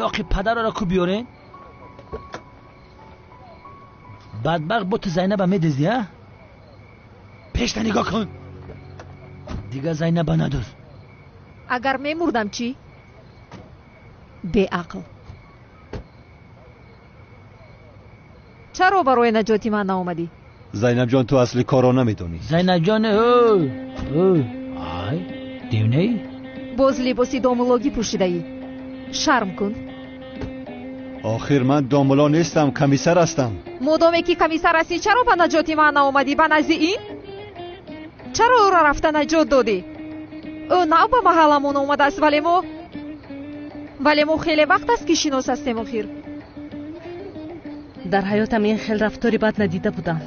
Speaker 17: Ёқи падарро ку биёрен? Бадбахт, бо ту Зайнаба медизди, а? Пешта нигоҳ кун, дигар Зайнаба надуз.
Speaker 15: Агар мемурдам чӣ? Беақл, чаро барои наҷоти ман наомадӣ?
Speaker 2: Зайнабҷон, ту асли корро намедонӣ.
Speaker 17: Зайнабҷон, ай девнаӣ?
Speaker 15: Боз либоси домулогӣ пӯшидаӣ, шарм кун.
Speaker 2: Охир ман домуло нестам, комиссар ҳастам.
Speaker 15: Модоме ки комиссар ҳастӣ, чаро ба наҷоти ман наомадӣ? Ба назди ин чаро ӯро рафта наҷот додӣ? Ӯ нав ба маҳалламон омадааст, вале мо хеле вақт аст, ки шинос ҳастем. Охир
Speaker 3: дар ҳаётам ин хел рафтори бад надида будам.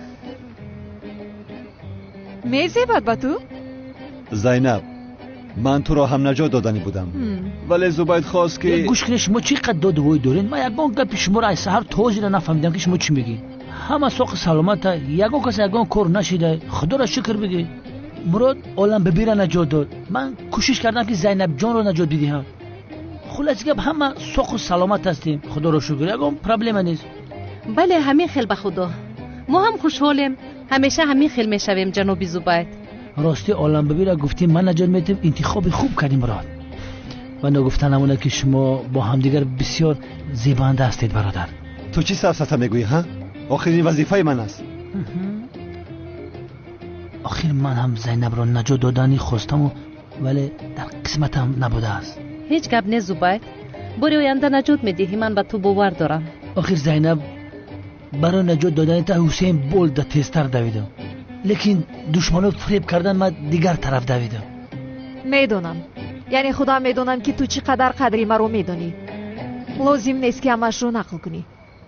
Speaker 15: Мезебад ба ту?
Speaker 2: Зайнаб, ман туро ҳам наҷот доданӣ будам, вале Зубайд хост, ки
Speaker 17: гӯш кунед, шумо чӣ қадр доду вой доред? Ман ягон гапи шуморо аз саҳар то ҳозира нафаҳмидам, ки шумо чӣ мегӯед. Ҳама соқи саломата, ягон кас ягон кор нашида, Худоро шукр бигӯед. Мурод Оламбибира наҷот дод, ман кӯшиш кардам, ки Зайнабҷонро наҷот бидиҳам. Хулоси гап, ҳама соқу саломат ҳастем, Худоро шукр, ягон проблема нест.
Speaker 3: Бале, ҳамин хел, ба Худо, мо ҳам хушҳолем. Ҳамеша ҳамин хел мешавем, ҷаноби Зубайд.
Speaker 17: Рости, Оламбибира гуфтем, ман наҷот медиҳам, интихоби хуб кардем, Мурод. Ва ногуфта намонад, ки шумо бо ҳамдигар бисёр зебанда ҳастед, бародар.
Speaker 2: Ту чӣ сафсата мегӯӣ, ҳа? Охир ин вазифаи ман аст.
Speaker 17: Охир ман ҳам Зайнабро наҷот доданӣ хостаму, вале дар қисматам набудааст.
Speaker 3: Ҳеҷ гап не, Зубайд, бори оянда наҷот медиҳӣ, ман ба ту бовар дорам.
Speaker 17: Охир Зайнаб, барои наҷот додани та Ҳусейн Болда тезтар давидам, лекин душмано фиреб кардан, ман дигар тараф давидам.
Speaker 15: Медонам, яъне худам медонам, ки ту чӣ қадар қадри маро медонӣ. Лозим нест, ки ҳамашро нақл кунӣ.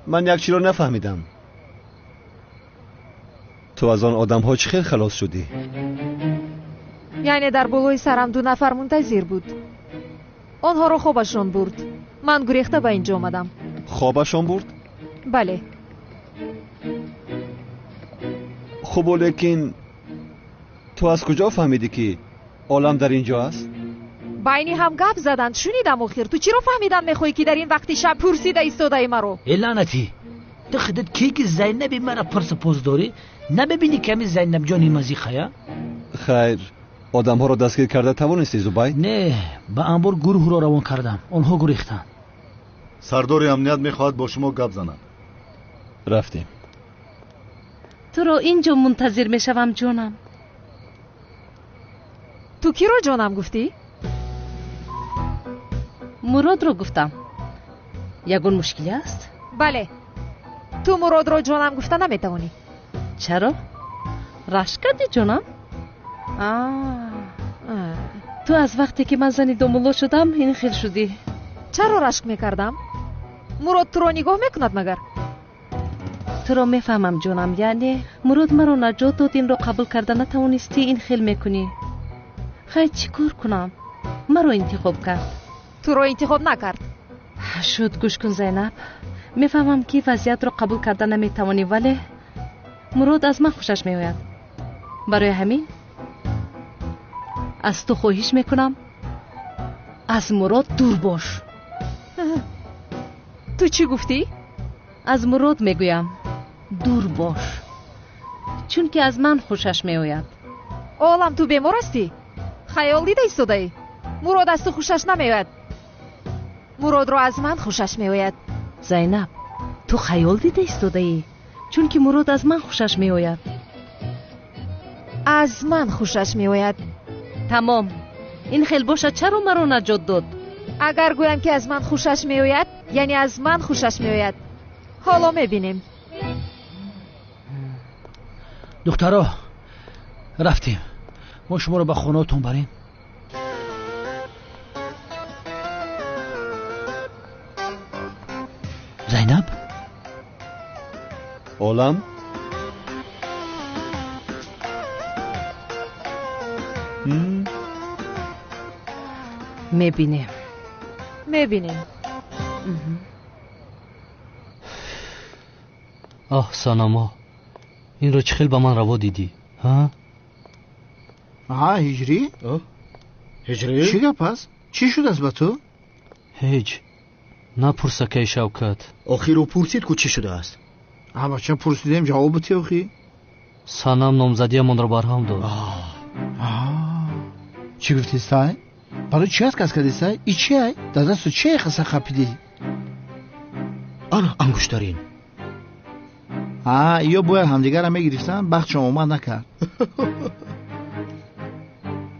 Speaker 2: Ман як чиро нафаҳмидам: ту аз он одамҳо чӣ хел халос шудӣ?
Speaker 15: Яъне дар болои сарам ду нафар мунтазир буд. Онҳоро хобашон бурд. Ман гурехта ба инҷо омадам.
Speaker 2: Хобашон бурд?
Speaker 15: Бале.
Speaker 2: Хуб, лекин ту аз куҷо фаҳмидӣ, ки олам дар ин ҷо аст?
Speaker 15: Байни ҳам гап заданд, шунидам. Охир ту чиро фаҳмидан мехоҳӣ, ки дар ин вақти шаб пурсида истодаи маро?
Speaker 17: Э лаънатӣ, ту худат кӣ, ки Зайнаби мара пурсу пос дорӣ? Намебинӣ, ки ҳамин Зайнабҷони мазиқая?
Speaker 2: Хайр, одамҳоро дастгир карда тавонистӣ, Зубай?
Speaker 17: Не, ба анбор гурӯҳро равон кардам, онҳо гурехтанд.
Speaker 11: Сардори амният мехоҳад бо шумо гап занад.
Speaker 2: Рафтем.
Speaker 3: Туро ин ҷо мунтазир мешавам, ҷонам.
Speaker 15: Ту киро ҷонам гуфтӣ?
Speaker 3: Муродро гуфтам. Ягон мушкиле аст?
Speaker 15: Бале, ту Муродро ҷонам гуфта наметавонӣ.
Speaker 3: Чаро? Рашк кардӣ, ҷонам? Ту аз вақте ки ман зани домулло шудам, ин хел шудӣ.
Speaker 15: Чаро рашк мекардам? Мурод туро нигоҳ мекунад магар?
Speaker 3: Туро мефаҳмам, ҷонам. Яъне Мурод маро наҷот дод, инро қабул карда натавонистӣ, ин хел мекунӣ. Хай, чӣ кор кунам? Маро интихоб кард.
Speaker 15: Туро интихоб накард.
Speaker 3: Шуд, гӯш кун, Зайнаб. Мефаҳмам, ки вазъиятро қабул карда наметавонӣ, вале Мурод аз ман хушаш меояд. Барои ҳамин аз ту хоҳиш мекунам, аз Мурод дур бош.
Speaker 15: Ту чӣ гуфтӣ?
Speaker 3: Аз Мурод мегӯям, дур бош, чунки аз ман хушаш меояд.
Speaker 15: Олам, ту бемор ҳастӣ? Хаёл дида истодаӣ? Мурод аз ту хушаш намеояд. Муродро аз ман хушаш меояд.
Speaker 3: Зайнаб, ту хаёл дида истодаӣ, чунки Мурод аз ман хушаш меояд.
Speaker 15: Аз ман хушаш меояд.
Speaker 3: Тамом. Ин хел бошад, чаро маро наҷот дод?
Speaker 15: Агар гӯям, ки аз ман хушаш меояд, яъне аз ман хушаш меояд. Ҳоло мебинем.
Speaker 17: Духтаро, рафтем, мо шуморо ба хонаотон барем. Зайнаб?
Speaker 2: Олам?
Speaker 3: Мебинем.
Speaker 15: Мебинем.
Speaker 7: Оҳ, санамо, инро чӣ хел ба ман раво дидӣ, ҳа?
Speaker 18: Ҳа, Ҳиҷрӣ?
Speaker 19: Ҳиҷрӣ,
Speaker 18: чӣ гап аст? Чӣ шудааст ба ту?
Speaker 7: Ҳеҷ, напурс, акаи Шавкат.
Speaker 19: Охир ӯ пурсид ку, чӣ шудааст?
Speaker 18: Ҳа, бача, пурсидем, ҷавоб бите охи.
Speaker 7: Санам номзадиамонро барҳам дод.
Speaker 18: Чӣ гуфтистай? Барои чӣ аст кас кардистай? И чи ай? Дар дасту чи ай қаса хапидӣ?
Speaker 19: Ана ангуштарин.
Speaker 18: Ҳа, ё бояд ҳамдигарро мегирифтанд, бахтшон омад накард.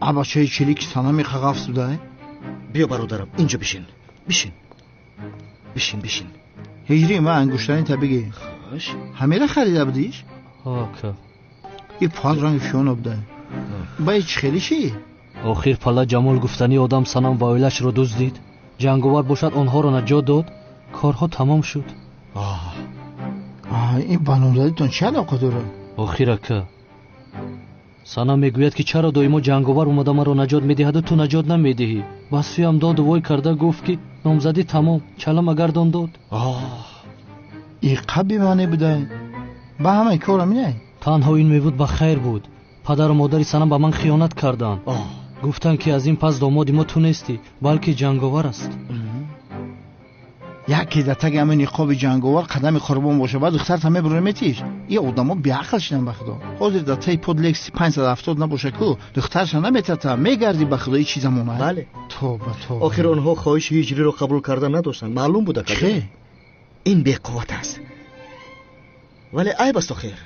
Speaker 18: А бачаи чилики санами қағафс будай?
Speaker 19: Биё, бародарам, инҷо бишин, бишин, бишин, бишин.
Speaker 18: Ҳиҷрӣ, ма ангуштаринта бигир.
Speaker 19: Хош.
Speaker 18: Ҳамера харида будиш?
Speaker 7: Ака.
Speaker 18: И пол ранги фиёно будай. Ба и чӣ хеле чӣ?
Speaker 7: Охир пала ҷамол гуфтани одам Санам ва оилашро дуздид, ҷанговар бошад, онҳоро наҷот дод, корҳо тамом шуд.
Speaker 18: Ин ба номзадитон чӣ алоқа дорад?
Speaker 7: Охир ака, Санам мегӯяд, ки чаро доимо ҷанговар омада маро наҷот медиҳаду ту наҷот намедиҳӣ. Ба сӯям доду вой карда гуфт, ки номзадӣ тамом, чала магардон дод.
Speaker 18: И қаб бемаъне будай. Ба ҳамаи кор ҳаминай?
Speaker 7: Танҳо ин мебуд, ба хайр буд. Падару модари Санам ба ман хиёнат карданд, гуфтанд, ки аз ин пас домоди мо ту нестӣ, балки ҷанговар аст.
Speaker 18: Яке дар таги ҳамин ниқоби ҷанговар қадами қурбон боша, баъд духтарта мебура метиш. И одамо беақл шидан, ба худо. Ҳозир дар таи под Лекси 570 набоша ку, духтарша наметата, мегарди, ба худо, и чӣ замона?
Speaker 19: Бале.
Speaker 18: Тоба, тоба.
Speaker 19: Охир онҳо хоҳиши Ҳиҷриро қабул карда надоштанд, маълум буда.
Speaker 18: Чӣ?
Speaker 19: Ин беқувват аст, вале айб аст. Охир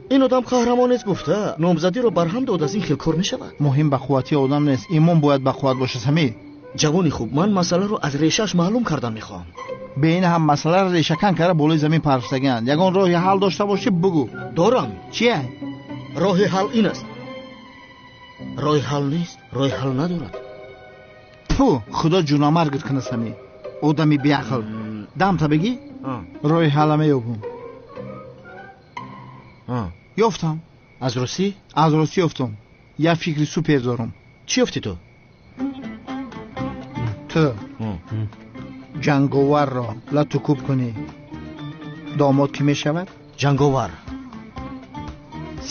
Speaker 19: ин одам қаҳрамонест гуфта, номзадиро барҳам дод. Аз ин хел кор мешавад?
Speaker 18: Муҳим ба қуввати одам нест, имон бояд ба қувват боша, Самир.
Speaker 19: Ҷавони хуб, ман масъаларо аз решааш маълум кардан мехоҳам.
Speaker 18: Бе ин ҳам масъаларо решакан карда болои замин парфтагианд. Ягон роҳи ҳал дошта бошӣ, бугӯ.
Speaker 19: Дорам.
Speaker 18: Чия?
Speaker 19: Роҳи ҳал ин аст. Роҳи ҳал нест, роҳи ҳал надорад.
Speaker 18: Пу, худо ҷунамаргат кунад, Самир, одами беақл. Дамта бигӣ, роҳи ҳалла меёбум. Ёфтам.
Speaker 19: Аз росӣ?
Speaker 18: Аз росӣ ёфтам. Як фикри супер дорам.
Speaker 19: Чӣ ёфтӣ ту?
Speaker 18: Ту ҷанговарро лату кӯб кунӣ, домод кӣ мешавад?
Speaker 19: Ҷанговар.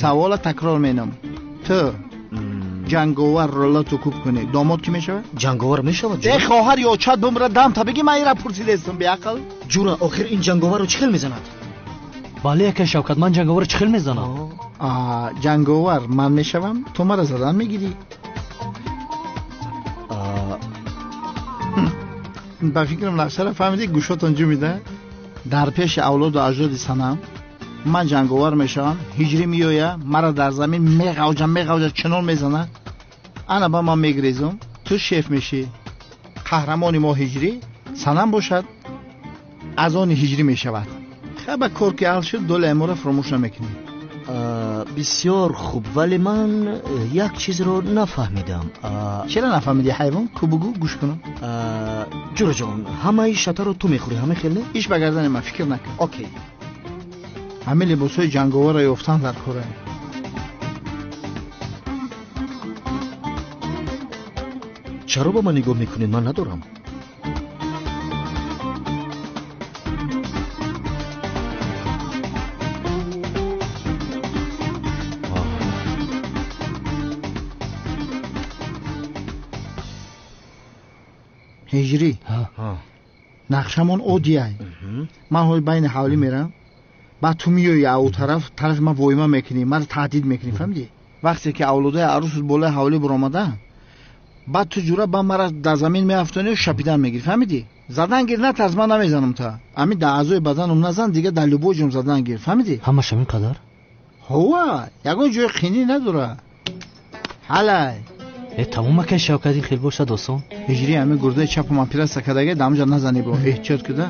Speaker 18: Савола такрор менам. Ту ҷанговарро лату кӯб кунӣ, домод кӣ мешавад?
Speaker 19: Ҷанговар мешавад.
Speaker 18: Э хоҳар ё чат бумра дам та бигӣ, ман ира пурсидестам беақл.
Speaker 19: Ҷура, охир ин ҷанговарро чӣ хел мезанад?
Speaker 7: Бале, акай Шавкат, ман ҷанговарро чӣ хел мезанам?
Speaker 18: Ҷанговар ман мешавам, ту мара задан мегирӣ. Ба фикрам нақшаро фаҳмидӣ, гӯшотон ҷумида. Дар пеши авлоду аҷдоди санам ман ҷанговар мешавам, ҳиҷрӣ меоя, мара дар замин меғавҷа меғавҷа чунон мезана, ана ба ман мегрезум, ту шеф мешӣ. Қаҳрамони мо ҳиҷрӣ, санам бошад аз они ҳиҷрӣ мешавад. Хаба кор ки ҳал шуд, долаи моро фуромӯш намекунӣ.
Speaker 19: Бисёр хуб, вале ман як чизро нафаҳмидам.
Speaker 18: Чера нафаҳмидӣ, ҳайвон? Ку бугӯ, гӯш кунам.
Speaker 19: Ҷураҷон, ҳамаи шатаро ту мехӯрӣ, ҳама хел не?
Speaker 18: Иш ба гардани ман, фикр накун.
Speaker 19: Окей.
Speaker 18: Ҳамин либосҳои ҷанговарро ёфтан дар кора.
Speaker 19: Чаро ба ман нигоҳ мекунед? Ман надорам.
Speaker 18: Ҳиҷрӣ, нақшамон оддиай. Ман ҳоли байни ҳавлӣ мерам, баъд ту меоӣ ау тараф, тарафи ман воима мекунӣ, маро таҳдид мекунӣ, фаҳмидӣ? Вақте ки авлодаи арӯсут болои ҳавлӣ баромада, баъд ту ҷура ба мара дар замин меафтонию шапидан мегирӣ, фаҳмидӣ? Задан гир, натарс, ман намезанам та. Ҳамин дар аъзои баданум назан, дига дар любой ҷом задан гир, фаҳмидӣ?
Speaker 7: Ҳамаш ҳамин қадар?
Speaker 18: Ҳова, ягон ҷои қинӣ надора. Ҳалай.
Speaker 7: Э тамом, акай Шавкат, ин хел бошад осон.
Speaker 18: Ҳиҷрӣ, ҳамин гурдаи чапам оператсия кардага, дамҷа назанӣ бо эҳтиёт куда.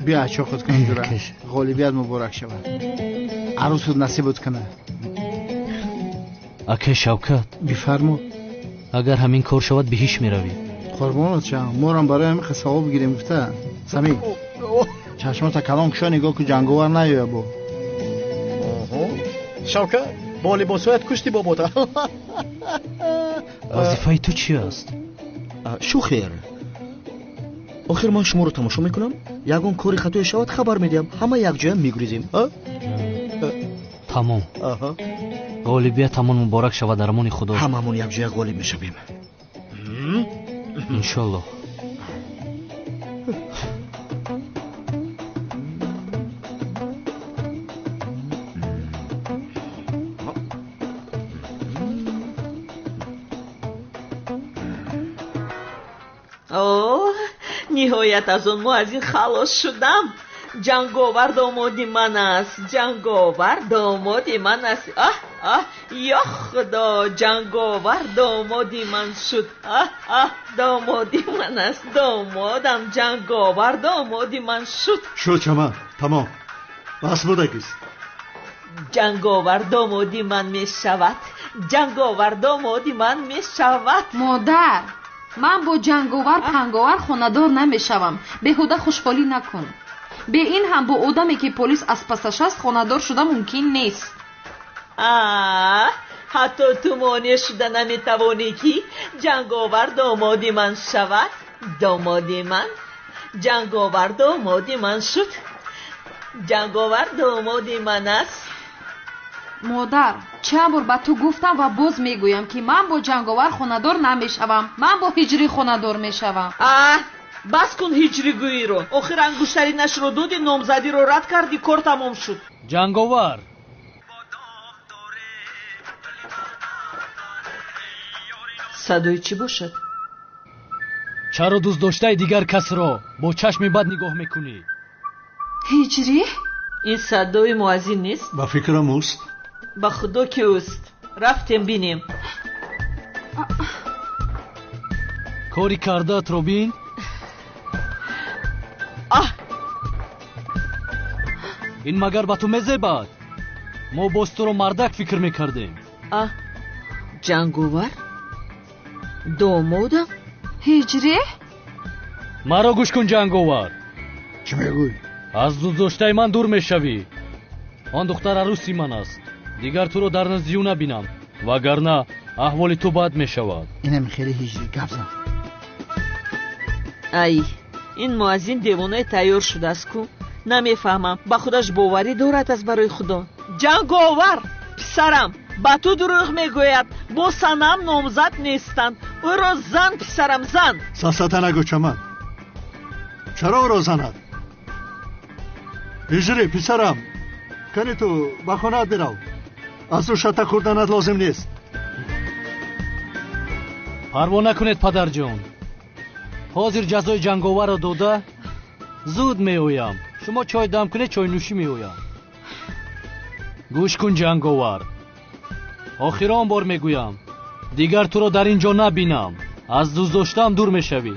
Speaker 18: Биё ачо худ кун ҷура. Ғолибият муборак шавад. Арӯсут насибут кунад.
Speaker 7: Акай Шавкат.
Speaker 18: Бифармо.
Speaker 7: Агар ҳамин кор шавад, биҳиш меравӣ.
Speaker 18: Қурбонат шавам, морам барои ҳамин савоб гирем гуфта. Самӣ, чашмота калон кушо, нигоҳ ку, ҷанговар наёя бо.
Speaker 19: Шавкат, бо либосҳоят кушти бобота.
Speaker 7: Вазифаи ту чи аст?
Speaker 19: Шухер, охир ман шуморо тамошо мекунам, ягон кори хатое шавад хабар медиҳам, ҳама якҷоя мегурезем.
Speaker 7: Тамом. Ғолибиятамон муборак шавад, дар амони Худо.
Speaker 19: Ҳамамон якҷоя ғолиб мешавем.
Speaker 7: Иншоллоҳ.
Speaker 5: Ниҳоят аз он муаззин халос шудам. Ҷанговар домоди ман аст, ҷанговар домоди ман аст. Аҳ аҳ, ё Худо, ҷанговар домоди ман шуд. Аҳ аҳ, домоди ман аст, домодам ҷанговар домоди ман шуд.
Speaker 11: Шуд чаман, тамом, бас будагист.
Speaker 5: Ҷанговар домоди ман мешавад, ҷанговар домоди ман мешавад.
Speaker 6: Модар, ман бо ҷанговар панговар хонадор намешавам. Беҳуда хушҳолӣ накун. Бе ин ҳам бо одаме ки полис аз пасаш аст хонадор шуда мумкин нест.
Speaker 5: Ҳатто ту монеъ шуда наметавонӣ ки ҷанговар домоди ман шавад. Домоди ман, ҷанговар домоди ман шуд. Ҷанговар домоди ман аст.
Speaker 6: Модар, чанд бор ба ту гуфтам ва боз мегӯям ки ман бо ҷанговар хонадор намешавам. Ман бо ҳиҷрӣ хонадор мешавам.
Speaker 5: Бас кун ҳиҷригӯиро. Охир ангуштаринашро доди, номзадиро рад кардӣ, кор тамом шуд.
Speaker 7: Ҷанговар,
Speaker 5: садои чӣ бошад?
Speaker 7: Чаро дӯстдоштаи дигар касро бо чашми бад нигоҳ мекунӣ?
Speaker 6: Ҳиҷрӣ?
Speaker 5: Ин садои муаззин нест?
Speaker 11: Ба фикрам ӯст.
Speaker 5: Ба худо ки ӯст. Рафтем бинем.
Speaker 7: Кори кардаатро бин. Ин магар ба ту мезебад? Мо боз туро мардак фикр мекардем.
Speaker 5: Ҷанговар? Домодам?
Speaker 6: Ҳиҷрӣ?
Speaker 7: Маро гӯш кун, ҷанговар.
Speaker 18: Чӣ мегӯй?
Speaker 7: Аз дӯстдоштаи ман дур мешавӣ. Он духтар арӯси ман аст. Дигар туро дар назди ӯ набинам, вагарна аҳволи ту бад мешавад.
Speaker 18: Инам хеле ҳиҷрӣ гап зад.
Speaker 5: Ай, ин муаззин девонаи тайёр шудааст ку. Намефаҳмам, ба худаш боварӣ дорад аз барои Худо. Ҷанговар, писарам, ба ту дурӯғ мегӯяд. Бо Санам номзад нестанд. Ӯро зан, писарам, зан.
Speaker 11: Сафсата нагӯ, Чаман. Чаро ӯро занад? Ҳиҷрӣ, писарам, кани ту ба хонаат бирав. Аз ӯ шата хӯрданат лозим нест.
Speaker 7: Парво накунед, падарҷон. Ҳозир ҷазои ҷанговарро дода зуд меоям. Шумо чой дам кунед, чойнӯшӣ меоям. Гӯш кун, ҷанговар. Охирон бор мегӯям, дигар туро дар ин ҷо набинам. Аз дӯстдоштаам дур мешавӣ,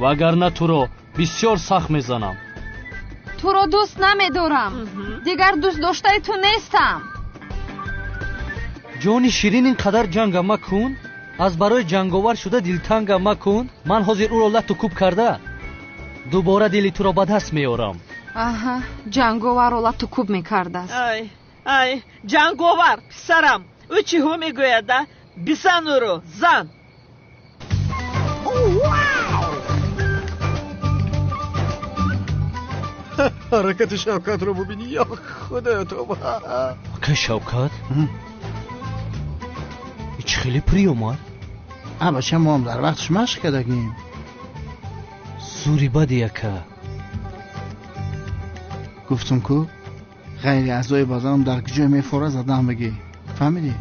Speaker 7: вагарна туро бисёр сахт мезанам.
Speaker 6: Туро дӯст намедорам. Дигар дӯстдоштаи ту нестам.
Speaker 7: Ҷони ширин, ин қадар ҷанга макун. Аз барои ҷанговар шуда дилтанга макун. Ман ҳозир ӯро лату кӯб карда дубора дили туро ба даст меорам.
Speaker 6: Аҳа, ҷанговарро лату кӯб мекардааст.
Speaker 5: Ай, ай, ҷанговар, писарам, ӯ чиҳо мегӯяд, а? Бизан ӯро, зан.
Speaker 19: Ҳаракати Шавкатро бубинӣ, ё Худоё, тоба.
Speaker 7: Ака Шавкат, чӣ хеле приём омад?
Speaker 18: А бача, мо ҳам дар вақташ машқ кардагем.
Speaker 7: Зури бади, ака.
Speaker 18: Гуфтум ку, ғайри аъзои баданам дар куҷое мефора задаам бигӣ. Фаҳмидӣ?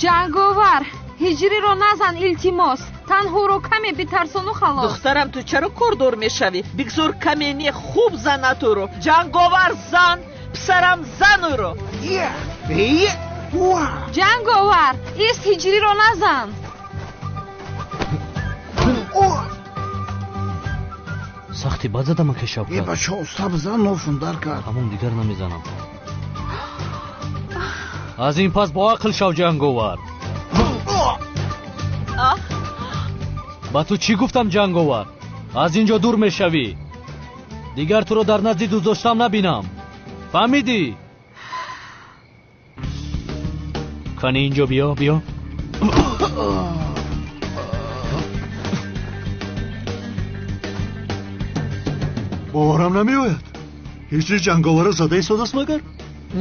Speaker 6: Ҷанговар, ҳиҷриро назан, илтимос. Танҳоро каме битарсону халос.
Speaker 5: Духтарам, ту чаро кордор мешавӣ? Бигзор каме не, хуб занад ӯро. Ҷанговар, зан, писарам, зан ӯро.
Speaker 6: Ҷанговар, ист, ҳиҷриро назан.
Speaker 7: Сахти бад задам, ака Шавкат.
Speaker 18: Э, бача, уста бизан, нофун дар кард.
Speaker 7: Ҳамон, дигар намезанам. Аз ин пас бо ақл шав, ҷанговар. Ба ту чӣ гуфтам, ҷанговар? Аз ин ҷо дур мешавӣ. Дигар туро дар назди дӯстдоштам набинам. Фаҳмидӣ? Кани ин ҷо биё, биё.
Speaker 11: Боварам намеояд. Ҳиҷри ҷанговарро зада истодааст магар?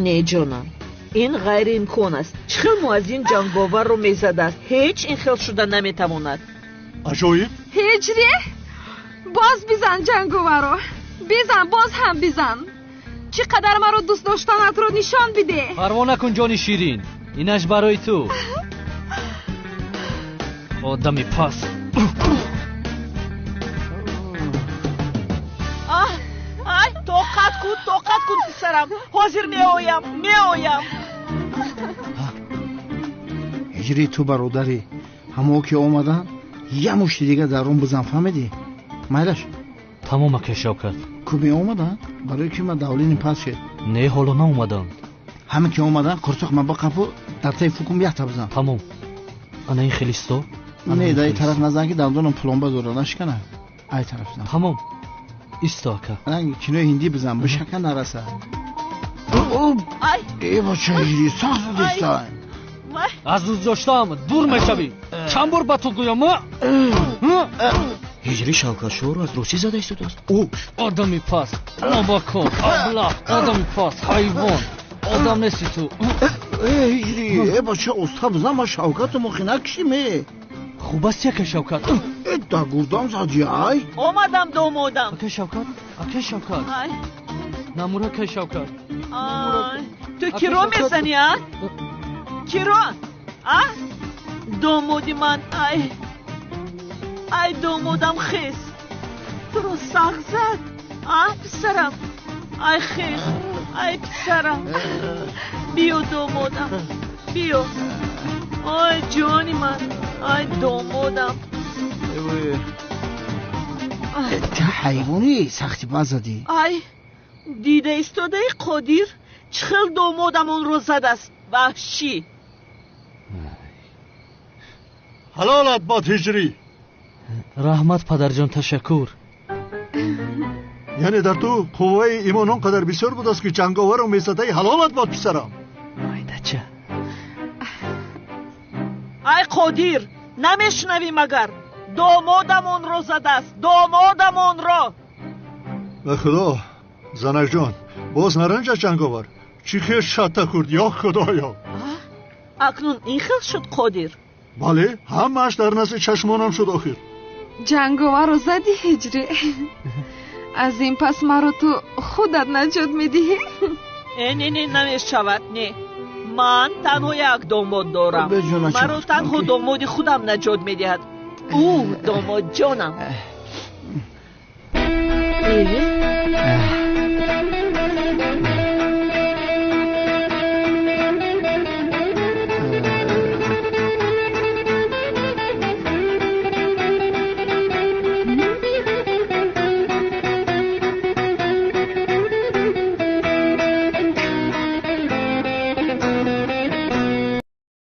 Speaker 5: Не, ҷонам, ин ғайриимкон аст. Чӣ хел муаззин ҷанговарро мезадааст? Ҳеҷ ин хел шуда наметавонад.
Speaker 11: Аҷоиб.
Speaker 6: Ҳиҷрӣ, боз бизан ҷанговарро. Бизан, боз ҳам бизан. Чӣ қадар маро дӯст доштанатро нишон бидеҳ.
Speaker 7: Парво накун, ҷони ширин. Инаш барои ту. Одами пас.
Speaker 5: Ай, тоқат кун, тоқат кун, писарам. Ҳозир меоям, меоям.
Speaker 18: Ҳиҷрӣ, ту бародарӣ. Ҳамо ки омаданд, я мушти дига дар он бизан, фаҳмидӣ? Майлаш.
Speaker 7: Тамом, ака Шавкат.
Speaker 18: Ку меомаданд? Барои ки ман давлини пас шед.
Speaker 7: Не, ҳоло наомаданд.
Speaker 18: Ҳама ки омаданд, қурсоқ ман бақапу дар таи фукум якта бизан.
Speaker 7: Тамом. Ана ин хелисто?
Speaker 18: Не, дар ин тараф назан, ки дандонам пломба дора, нашикана. Ай тараф зан.
Speaker 7: Тамом. Исто, ака.
Speaker 18: Ранги кинои ҳиндӣ бизан, бишака нараса.
Speaker 5: Ай!
Speaker 18: Э, бача, ҳиҷрӣ, сахт задистай.
Speaker 7: Аз дӯстдоштаам дур мешавӣ. Чанд бор ба ту гӯям?
Speaker 19: Ҳиҷрӣ Шавкатшоҳро аз русӣ зада истодааст.
Speaker 7: Ӯ одами паст, нобакор, аблаҳ, одами паст, ҳайвон. Одам нести ту.
Speaker 18: Э, ҳиҷрӣ, э, бача, уста бизан, ман Шавкату мохи накушим, э.
Speaker 7: Хуб аст, ака Шавкат.
Speaker 18: Э, дар гурдам задӣ, ай.
Speaker 5: Омадам, домодам.
Speaker 7: Ака Шавкат, ака Шавкат.
Speaker 5: Ай.
Speaker 7: Намур, ака Шавкат.
Speaker 5: Ай. Ту киро мезанӣ, а? Киро? А? Домоди ман, ай. Ай, домодам, хес. Туро сахт зад, а, писарам? Ай, хес. Ай, писарам. Биё, домодам. Биё. Ай, ҷони ман. Ай, домодам.
Speaker 18: Ту ҳайвонӣ, сахти бад задӣ.
Speaker 5: Ай, дида истодаи, Қодир, чӣ хел домодам онро задааст. Ваҳшӣ.
Speaker 11: Ҳалолат бод, ҳиҷрӣ.
Speaker 7: Раҳмат, падарҷон, ташаккур.
Speaker 11: Яъне дар ту қувваи имон он қадар бисёр будааст, ки ҷанговарро мезадаи. Ҳалолат бод, писарам.
Speaker 7: Айдача.
Speaker 5: Ай, Қодир, Намешунавӣ магар? Домодамонро задааст, домодамонро.
Speaker 11: Ба худо, занакҷон, боз наранҷад ҷанговар. Чӣ хел шатта хӯрд, ё худоё!
Speaker 5: Акнун ин хел шуд, Қодир?
Speaker 11: Бале, ҳамааш дар назди чашмонам шуд охир.
Speaker 6: Ҷанговарро задӣ, Ҳиҷрӣ. Аз ин пас маро ту худат наҷот медиҳӣ.
Speaker 5: Э, не, не, намешавад, не. Ман танҳо як домод дорам. Маро танҳо домоди худам наҷот медиҳад. Ӯ домодҷонам. Э?